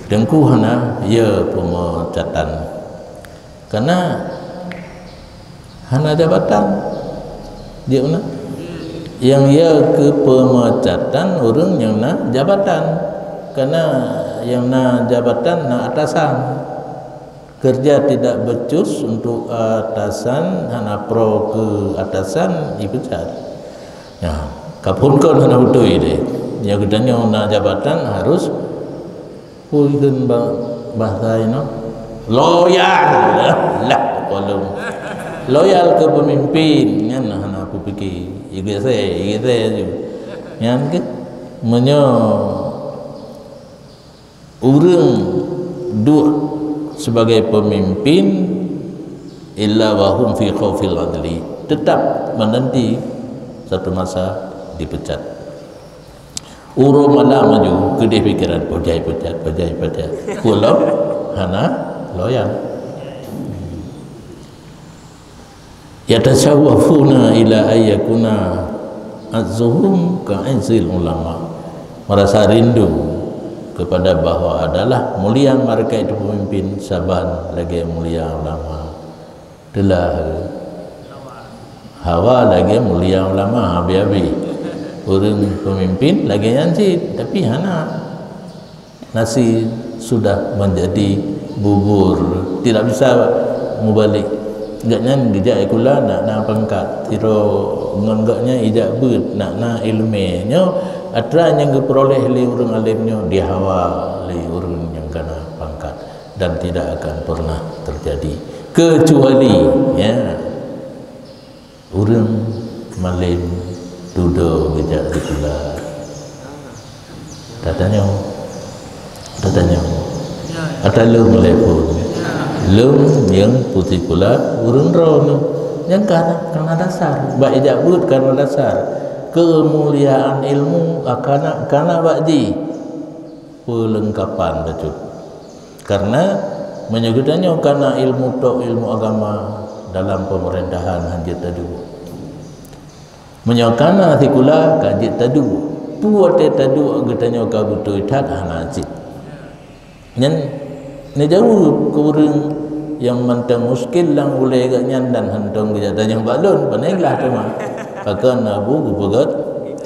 Teungku hana, ya, pemecatan. Karena hana jabatan. Jeuet na? Nyang ya keu pemecatan ureuëng nyang na jabatan. Karena nyang na jabatan na atasan. Kerja tidak becus untuk atasan, hana pro keu atasan, dipecat. Ya, kaphun kon hana beutôi deh. Ya, geutanyoe na jabatan harus Peue kheun ba-, bahasa inoe? Loyal. Lah, kolom. Loyal keu pemimpin, nyan hana kupike. Igese, igese ju. Nyan keuh, meunyoe ureuëng duek sebagai pemimpin, illa wa hum fi khaufil adli, tetap menanti satu masa dipecat. Uroe malam laju keudeh pikeran, "Pajai pecat, pajai pecat." Peue lom hana loyal. Yatasawwafuna ila ayyakuna azzuhum ka izzil ulama. Merasa rindu kepada bahwa adalah mulia mereka itu pemimpin saban lagée mulia ulama. Teulah hawa lagée mulia ulama, habéh-habéh. Ureuëng pemimpin lagée nyan cit, tapi hana. Nasi sudah menjadi bubur, tidak bisa mubalik. Gobnyan geujak sikula nak na pangkat. Sidroe ngon gobnyan ijak beuet nak na iéleumé. Nyoe atra nyang geupeuroleh lé ureuëng além nyoe dihawa lé ureuëng nyang kana pangkat. Dan tidak akan pernah terjadi kecuali, ya, ureuëng malém dudoe geujak sikula. Tatanyong, tatanyong. Ata lôn malém phon. Lôn nyang peusikula ureuëng droeneuh. Nyang kana, kana dasar. Bak ijak beuet kana dasar. Keumuliaan ilmu, ah, kana, kana bak jih. Peulengkapan bacut. Karena meunyoe geutanyoe kana ilmu tok, ilmu agama dalam pemerintahan, hana jeuet taduek. Meunyoe kana sikula, ka jeuet taduek. Peue watée taduek geutanyoe ka beutôi that hana cit. Nyan neujaweueb keu ureuëng nyang mantong muskil lam ulée gobnyan dan hantom geujak tanyong bak lôn, pane glah teuma. Pakon Abu geupeugét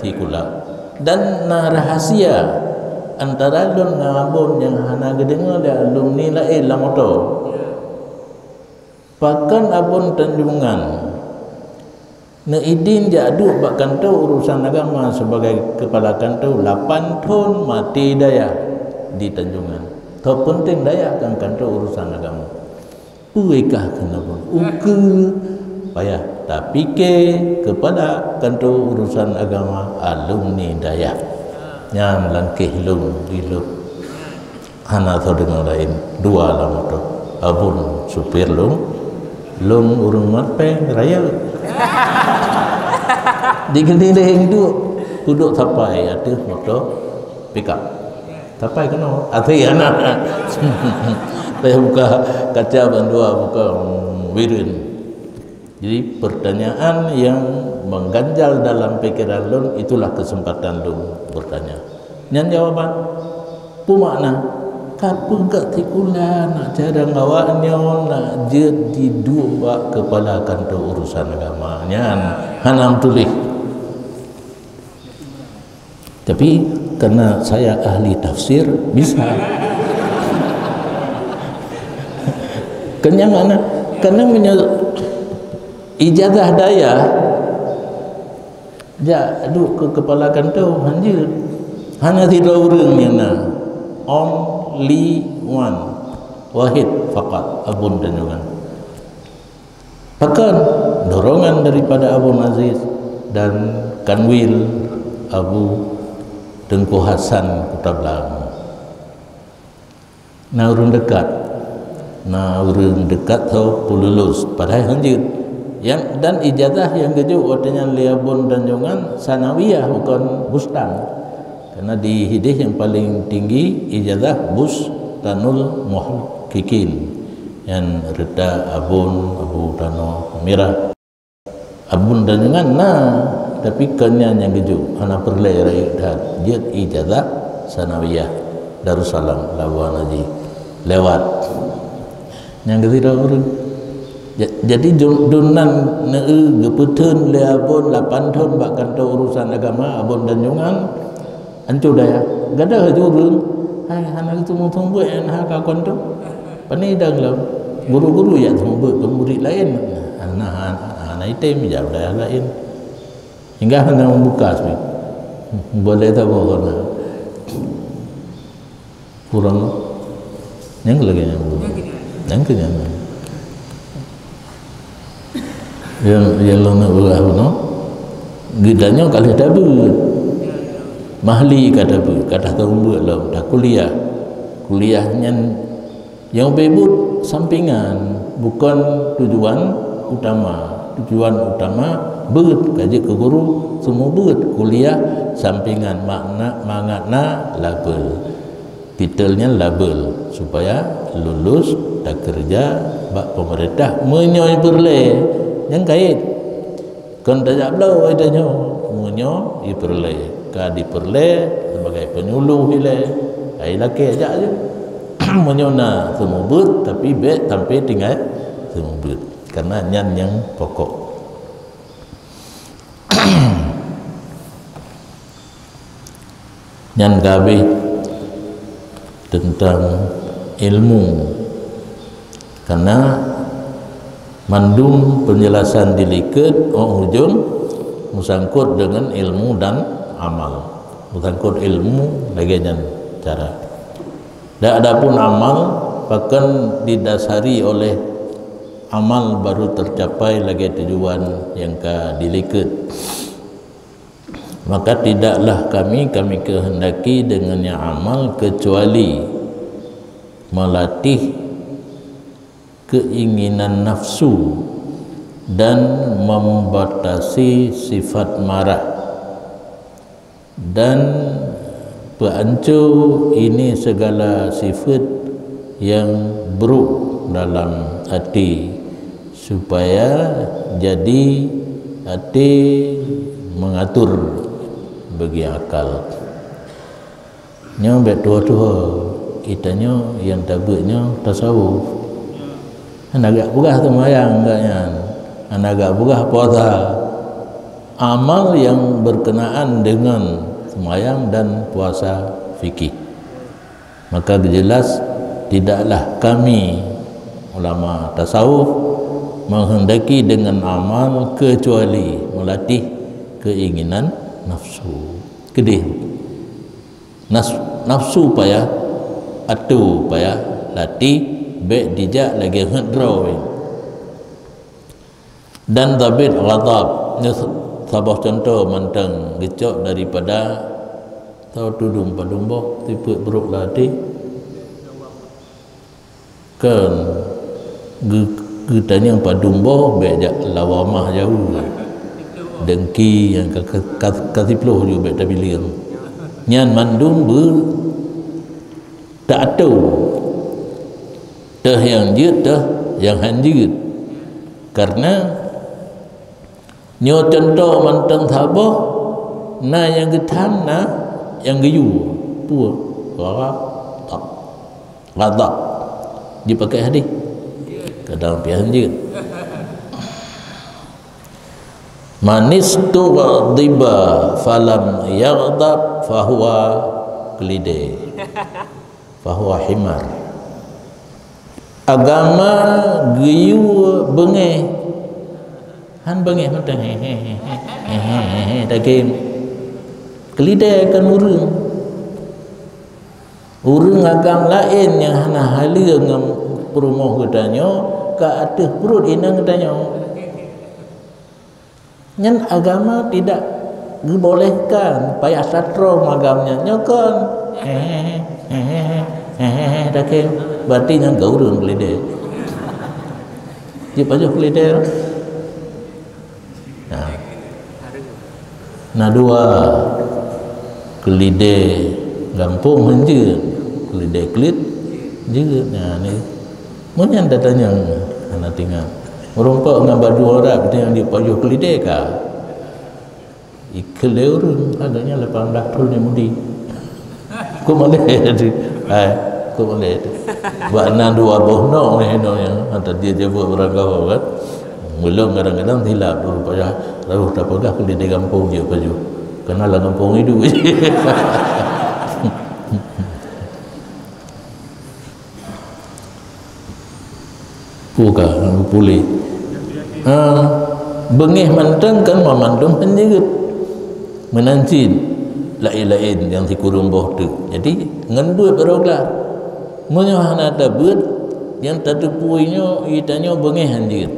sikula. Dan na rahasia antara lôn ngon Abon nyang hana geudeungoe lé alumni laén lam moto. Pakon Abon Tanjungan neuidin jak duek bak kantô urusan agama sibagai keupala kantô lapan thon maté dayah di Tanjungan. Tho peunteng dayah kan kantô urusan agama. Peue kah keunoe ukeue payah tapike keupada kantô urusan agama alumni dayah. Nyan langkeh lôn di lôn. Hana soe deungoe laén, dua lam moto. Abon supir lôn, lôn ureuëng mat péng rayeuk. Di keudileng duek, peuduek sapai ateueh moto pickup. Sapai keunoe, até hana. Saya buka kaca bandua, buka, hmm, wireuen. Jadi, pertanyaan yang mengganjal dalam pikiran lôn, itulah kesempatan lôn bertanya. Nyan jawaban. Peue makna? Ka peugah sikula nak cadang awak nyoe nak jeuet jiduek bak kepala kantor urusan agama. Nyan hana meutuléh. Tapi karena saya ahli tafsir, bisa. Kenyang mana? Karena menye-, ijazah dayah, jak duek keu kepala kantor, hanjeuet. Hana sidroe ureueng nyang na. Only one. Wahid fakat, Abon Tanjongan. Pakon dorongan daripada Abon Aziz dan Kanwil Abu Teungku Hasan Kuta Blang. Na ureueng dekat, na ureueng dekat tho peululus, padahai hanjeuet. Yang, dan ijazah nyang geujok watée nyan lé Abon Tanjongan sanawiyah, bukan bustan. Karena di hideh yang paling tinggi ijazah Bustanul Muhaqqiqin, yang reuta Abon, Abu Tanoh Mirah. Abon Tanjongan na, tapi kon nyan nyang geujok, hana peureulée rayeuk that. Jeuet ijazah sanawiyah Darussalam, Labuhan Haji. Lewat. Nyang keusidroe ureueng. Ja-, jadi dun-, dun nan neu-eu geupeutheun lé Abon lapan thon bak kantor urusan agama Abon Tanjongan, ancô dayah. Gadoh laju ureueng, hai, hana geuteumeung seumeubeuet nyang na ka kon tu. Pane idang lom. Guru-guru jak seumeubeuet keu murit laén. Hana, hana, hana item jak dayah laén. Hingga hana membuka sih. Boleh tahu hana. Kurang. Nyang lagée nyan. Nyang keu nyan. Nyang, nyang lôn nak peugah bunoe, geutanyoe ka lheueh tabeuet. Mahli ka tabeuet, ka taseumeubeuet lom, takuliah. Kuliah nyan nyang ubé buet sampingan, bukon tujuan utama. Tujuan utama beuet ka jeuet keu guru, seumeubeuet kuliah sampingan, makna, mangat na label. Titel nyan label, supaya lulus takeureuja bak peumeurintah meunyoe peureulée. Nyang kait, kon tajak bloe tanyoe, meunyoe jipeureulée. Ka jipeureulée sebagai penyuluh ilée, ai lakée jak jeuet. Meunyoe na seumeubeuet, tapi bék sampai tinggai seumeubeuet, karena nyan nyang pokok. Nyan ka habéh teuntang ilmu. Karena mandum peunjelasan di likot, óh ujong meusangkot deungon ilmu dan amal. Meusangkot ilmu lagée nyan cara. Dan adapun amal, pakon didasari oleh amal baru tercapai lagée tujuan nyang ka di likot. Maka tidaklah kami, kami kehendaki dengannya amal kecuali melatih keinginan nafsu dan membatasi sifat marah, dan peuanco ini segala sifat yang buruk dalam hati, supaya jadi hati mengatur bagi akal. Nyoe bék tuho-tuho, geutanyoe nyang tabeuet nyoe tasawuf. Hana gak peugah seumayang gak nyan, hana gak peugah puasa. Amal yang berkenaan dengan seumayang dan puasa fikih. Maka jelas, tidaklah kami ulama tasawuf menghendaki dengan amal kecuali melatih keinginan nafsu. Keudeh. Nas-, nafsu payah atu, payah latih, bék dijak lagée heuet droe. Dan zabit ghadab, nyoe saboh cuntoh mantong geucok daripada tao tudong padum boh, tipeuet brok lam até. Kan geu-, geutanyong padum boh bék jak lawamah jaweueb. Dengki nyang ka, ka, ka, ka siploh ju bék tabiling. Nyan mandum beu-, Teuatoe, teuh nyang jeuet, teuh nyang han jeuet. Karena nyoe cuntoh mantong saboh, na nyang geutham, na nyang geuyue. Peue? Ghadab. Ghadab. Jipakai hadis. Kadang pih han jeuet. "Manistughdiba falam yaghdab fahuwa keulidée, fahuwa himar." Agama geuyue beungéh, han beungéh mantong, he, he, he, he, he, he, he, dageng. Keulidée kon ureuëng. Ureuëng agam laén nyang hana haleue ngon peurumoh geutanyoe ka ateueh pruet inong geutanyoe. Nyan agama tidak geubolehkan, payah satrom agam nyan. Nyoe kon. He, he, he, he, he, he, dageng. Berarti nyan geu ureuëng keulidée. Jipajoh keulidée. Nah. Na dua, keulidée gampông han jeuet, keulidée kleuet jeuet. Nah, ni. Meunyan tatanyong hana teuingat. Meurumpok ngon badu Arab, tanyong jipajoh keulidée ka. Ikheun lé ureuëng, agaknya lapan belas thon nyang mudi. Kok malée tu? Hai, kok malée tu? Bak na dua boh nok meuhinoe nyan, hantom dia jaweueb barangkaho kan. Ulôn kadang-kadang silap, rupanya lalu tapeugah keu di gampông jih pajoh. Keunan lam gampông iduek. Peue ka puléh? Ha, beungéh mantong kan mandum han jeuet. Meunan cit laén-laén nyang sikureueng boh teuk. Jadi ngon beuet baroe glah. Meunyoe hana tabeuet, nyang tateupeue nyoe, geutanyoe beungéh han jeuet.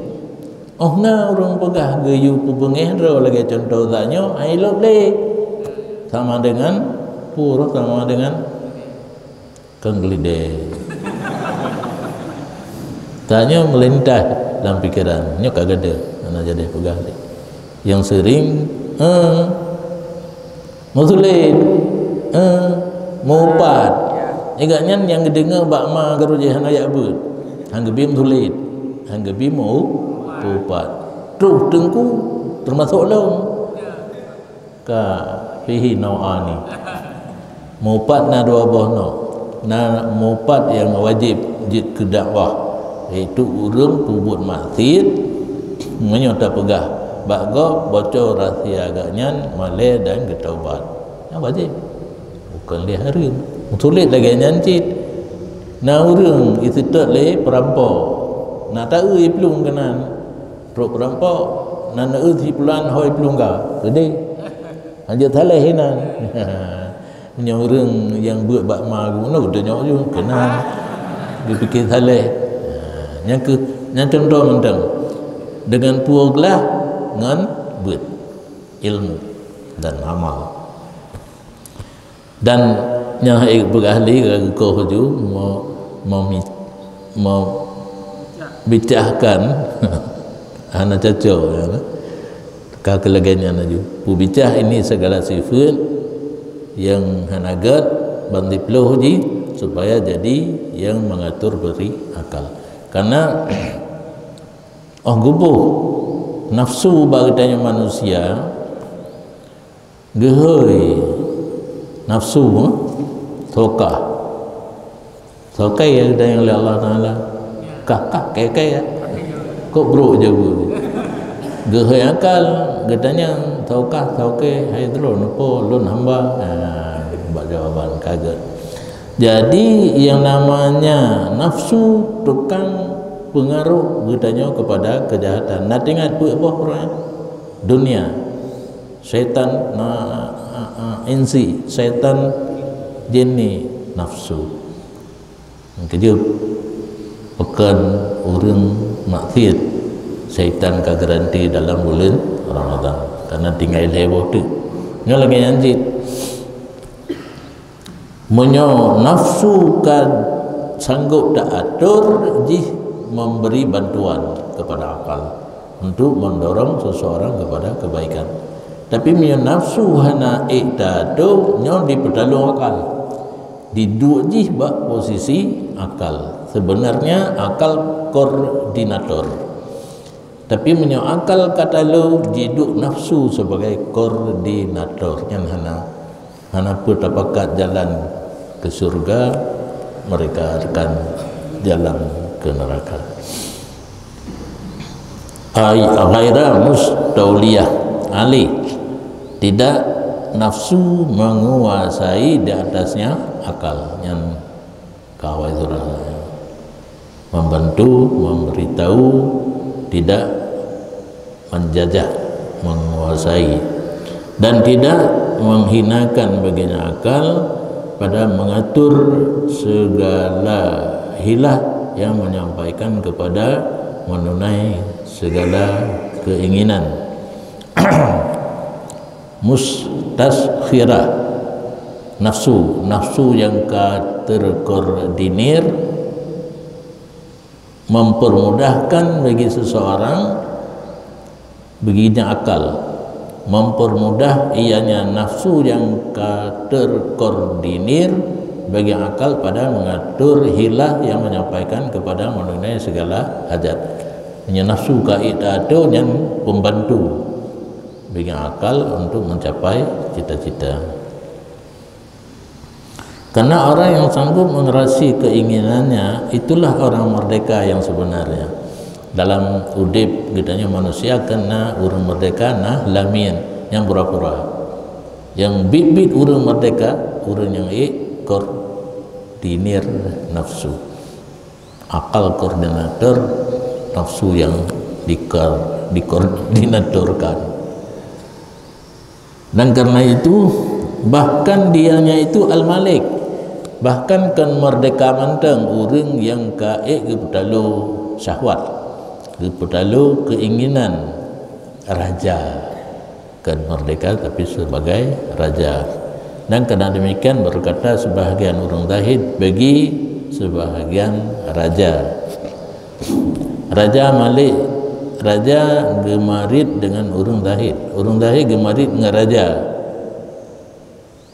Óh na ureuëng peugah geuyue peubeungéh droe lagée cuntoh tanyoe, hai lôb lé. Sama dengan peue, sama dengan Kon keulidée. Tanyoe meulintah lam pikeran, nyoe ka gadeuh, hana jadi peugah lé. Nyang seuring, eh, meusulet, eh, meuupat. Ingat nyan nyang geudeungoe bak ma geuruji hana jak beuet. Han geubi meusulet, han geubi meu-, meuupat. Troh teungku teumasok lôn. Ka fihi nau'ani. Meuupat na dua boh noe. Na meuupat nyang wajéb jeuet keu dakwah, yaitu ureuëng peubuet maksiet, meunyoe tapeugah bak gob bocor rahsia gobnyan malée dan geutaubat. Nyan wajéb. Bukon lé hareuem. Meusulet lagée nyan cit. Na ureuëng jiseutôt lé peurampok. Na taeu iplueng keunan. Trok peurampok, na neueu sipulan hôi peulungga. Keudeh. Hanjeuet saleh inan. Meunyoe ureuëng nyang beuet bak ma geuh, na geutanyoe ju, keunan. Geupike saleh. Ha, nyang keu, nyang cuntoh mantong. Deungon peue glah ngon beuet, ilmu dan amal. Dan nyang hai peugah lé ka geukoh ju mo-, momi-, mo-, bicahkan hana cocok, ya. Ka keu lagée nyan laju. Peubicah ini segala sifat nyang hana gét ban diploh jih supaya jadi nyang mengatur beri akal. Karena óh geuboh nafsu bak geutanyoe manusia, Geuhôi nafsu, eh, sokah. Sokah ya, dan yang oleh Allah Taala. Kah, kah, kai, kai, ya. Kok brok je bu. Geuhôi akal, geutanyong, sokah, sokeh, hai droe, neupo, lôn hamba. Ha, bak jawaban kaget. Jadi, yang namanya nafsu tukang pengaruh geutanyoe kepada kejahatan. Nah, ingat peue boh orang dunia. Syaitan na, a, a, insi, syaitan, jin ni nafsu. Keujeuet pakon ureuëng maksiet, syaitan ka garanti dalam buleuen Ramadhan. Karena tinggai lhée boh teuk. Nyoe lagée nyan cit. Meunyoe nafsu ka sanggob taatur, jih memberi bantuan kepada akal untuk mendorong seseorang kepada kebaikan. Tapi meunyoe nafsu hana ék taatur, nyoe dipeutalong akal. Diduek jih bak posisi akal. Sebenarnya akal koordinator. Tapi meunyoe akal ka talo, jiduek nafsu sebagai koordinator. Nyan hana, hana peue tapakat jalan ke syurga, mereka akan jalan ke neraka. Ai ghaira mustauliyah alih, tidak nafsu menguasai di atasnya akal. Nyan kawai surah membantu, memberitahu, tidak menjajah, menguasai, dan tidak menghinakan baginya akal pada mengatur segala hilah yang menyampaikan kepada menunai segala keinginan. Mustaskhirah, nafsu, nafsu yang ka terkoordinir, mempermudahkan bagi seseorang, baginya akal, mempermudah ianya nafsu yang ka terkoordinir bagi akal pada mengatur hilah yang menyampaikan kepada menunai segala hajat. Hanya nafsu ka itu nyan pembantu bagi akal untuk mencapai cita-cita. Karena orang yang sanggup mengerasi keinginannya, itulah orang merdeka yang sebenarnya. Dalam udeb geutanyoe manusia, keu na ureuëng merdeka, na lamiet nyang pura-pura. Nyang biet-biet ureuëng merdeka, ureuëng nyang ék koordinir nafsu. Akal koordinator, nafsu yang dikor-, dikoordinatorkan. Dan karena itu, bahkan dianya itu Al-Malik, bahkan kon merdeka mantong ureuëng nyang ka ék geupeutalo syahwat, geupeutalo keinginan raja, kon merdeka tapi sebagai raja. Dan karena demikian berkata sebahagian ureuëng zahid bagi sebahagian raja. Raja Malik, raja geumarit dengan ureuëng zahid. Ureuëng zahid geumarit dengan raja.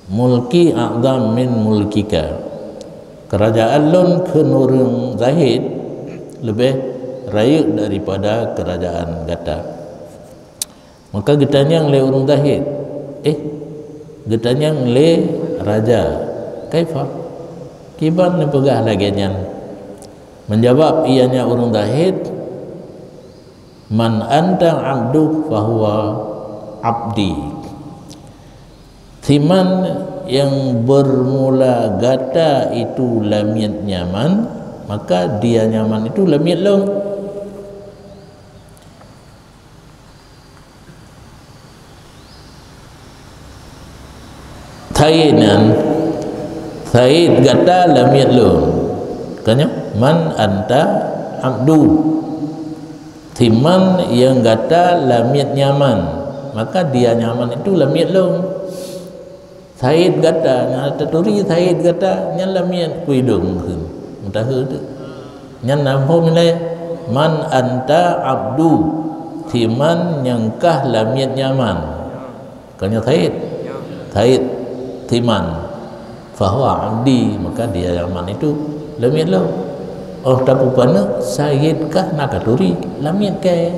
Mulki a'zam min mulkika. Kerajaan lôn kheun ureuëng zahid leubeh rayeuk daripada kerajaan gata. Maka geutanyong lé ureuëng zahid, "Eh, geutanyong lé raja, kaifa? Kiban neupeugah lagée nyan?" Menjawab ianya ureuëng zahid, "Man anta abdu fahuwa abdi." Siman yang bermula gata itu lamiet nyaman, maka dia nyaman itu lamiet lôn. Said nyan, Said gata lamiet lôn. Kan nyo, man anta abdu. Siman yang gata lamiet nyaman, maka dia nyaman itu lamiet lôn. Said gata, nyang taturi Said gata, nyan lamiet kuidong kheun. Meuteumé tu. Nyan na phom ilée, man anta abdu, siman nyang kah lamiet nyaman. Kon nyo Said. Said siman. Fahuwa abdi, maka dia nyaman itu lamiet lôn. Oh, tapi pane Said kah na taturi, lamiet keu.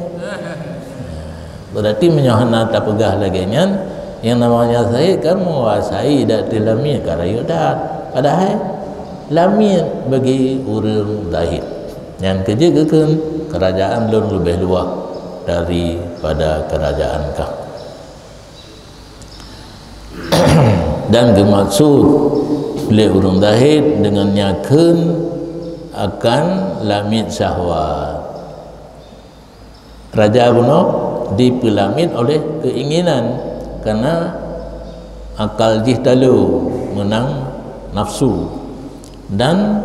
Berarti meunyoe hana tapeugah lagée nyan, nyang namanya Said kan menguasai dak di lamiet ka rayeuk that. Padahai lamiet bagi ureuëng zahid. Nyan keuh jeuet geukheun, kerajaan lôn leubeh luwah daripada kerajaan kah. Dan geumaksud lé ureuëng zahid deungon nyan kheun akan lamiet syahwat. Raja bunoe dipeulamiet oleh keinginan, karena akal jih talo meunang nafsu. Dan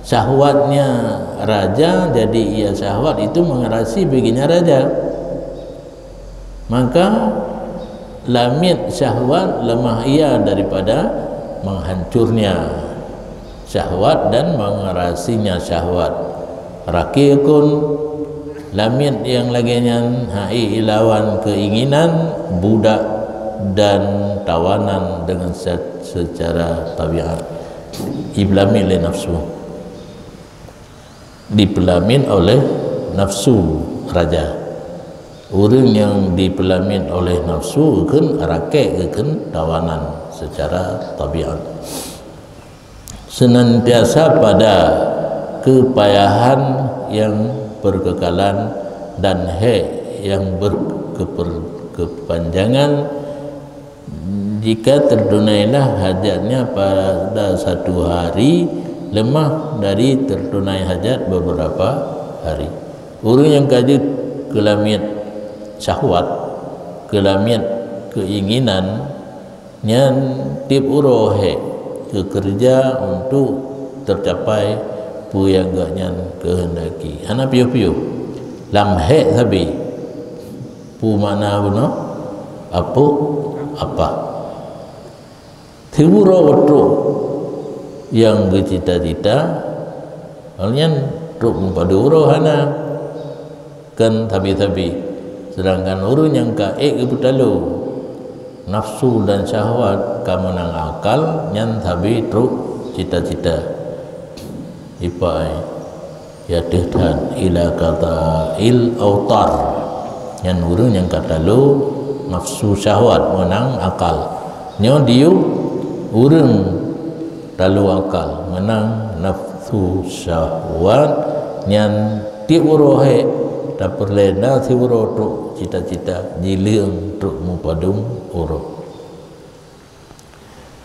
syahwatnya raja, jadi ia syahwat itu mengerasi biginya raja. Maka lamiet syahwat lemah ia daripada menghancurnya syahwat dan mengerasinya syahwat. Rakyat kon lamiet nyang lagée nyan hai ilawan keinginan budak dan tawanan dengan se-, secara tabiat. Ipeulamiet lé nafsu. Dipeulamiet oleh nafsu raja. Ureuëng nyang dipeulamiet oleh nafsu kheun rakyat, kheun tawanan secara tabiat. Senantiasa pada keupayahan nyang berkekalan dan hék nyang berkeper-, kepanjangan. Jika tertunailah hajatnya pada satu hari, lemah dari tertunai hajat beberapa hari. Ureuëng nyang ka jeuet keulamiet syahwat, keulamiet keinginan, nyan tieb uroe hék geukeureuja untuk tercapai peue nyang gobnyan keuheundaki. Hana piôh-piôh. Lam hék sabe. Peue makna bunoe? Apoh, apah. Siuroe trok nyang geucita-cita, nyan trok meupadum uroe hana, kan sabe-sabe. Sedangkan ureuëng nyang ka ék geupeutaloe nafsu dan syahwat ka meunang akal, nyan sabe trok cita-cita. Ipai. Ya teuh that, ila qada'il autar. Nyan ureuëng nyang ka taloe nafsu syahwat meunang akal. Nyoe diyueb ureuëng taloe akal meunang nafsu syahwat, nyan tieb uroe hék tapeureulée na siuroe trok cita-cita, jileueng trok meupadum uroe.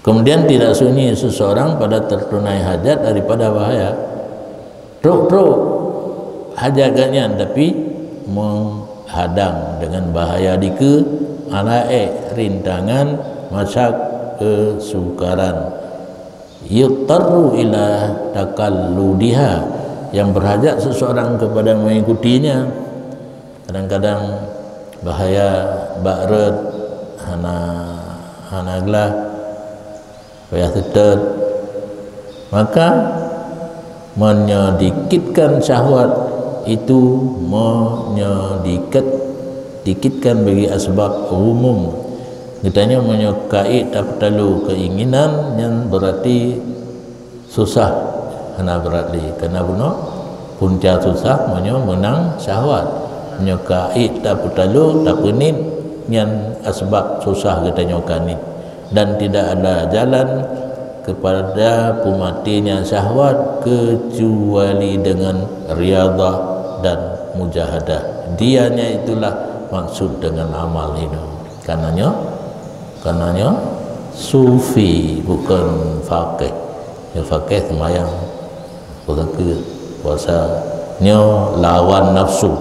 Kemudian tidak sunyi seseorang pada tertunai hajat daripada bahaya. Trok-trok hajat gobnyan, tapi menghadang dengan bahaya dikeue, aneuk, rintangan, masa kesukaran. Yudtarru ila takalludiha, yang berhajat seseorang kepada mengikutinya. Kadang-kadang bahaya bak rot, hana, hana glah, payah seutôt. Maka meunyoe dikitkan syahwat itu, meunyoe diket-, dikitkan bagi asbab umum, geutanyoe meunyoe ka ék tapeutaloe keinginan, nyan berarti susah, hana brat lé. Karena bunoe punca susah meunyoe meunang syahwat. Meunyoe ka ék tapeutaloe, tapeuneuk, nyan asbab susah geutanyoe ka neuk. Dan tidak ada jalan kepada peumaténya syahwat kecuali dengan riadah dan mujahadah. Dianya itulah maksud dengan amal inoe. Karena nyoe, karena nyoe sufi, bukan faqih. Nyoe faqih seumayang, puasa, puasa. Nyoe lawan nafsu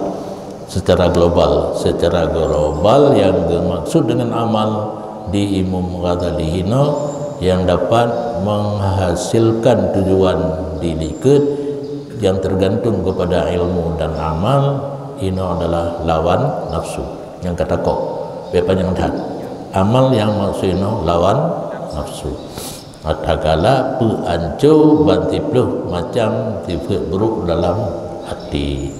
secara global. Secara global yang dimaksud dengan amal di Imam Ghazali hino yang dapat menghasilkan tujuan di likot yang tergantung kepada ilmu dan amal, inoe adalah lawan nafsu. Nyang ka takok, bèk panyang that. Amal nyang maksud inoe lawan nafsu. Tagalak peuancô ban siplôh macam sifeuet buruk dalam até.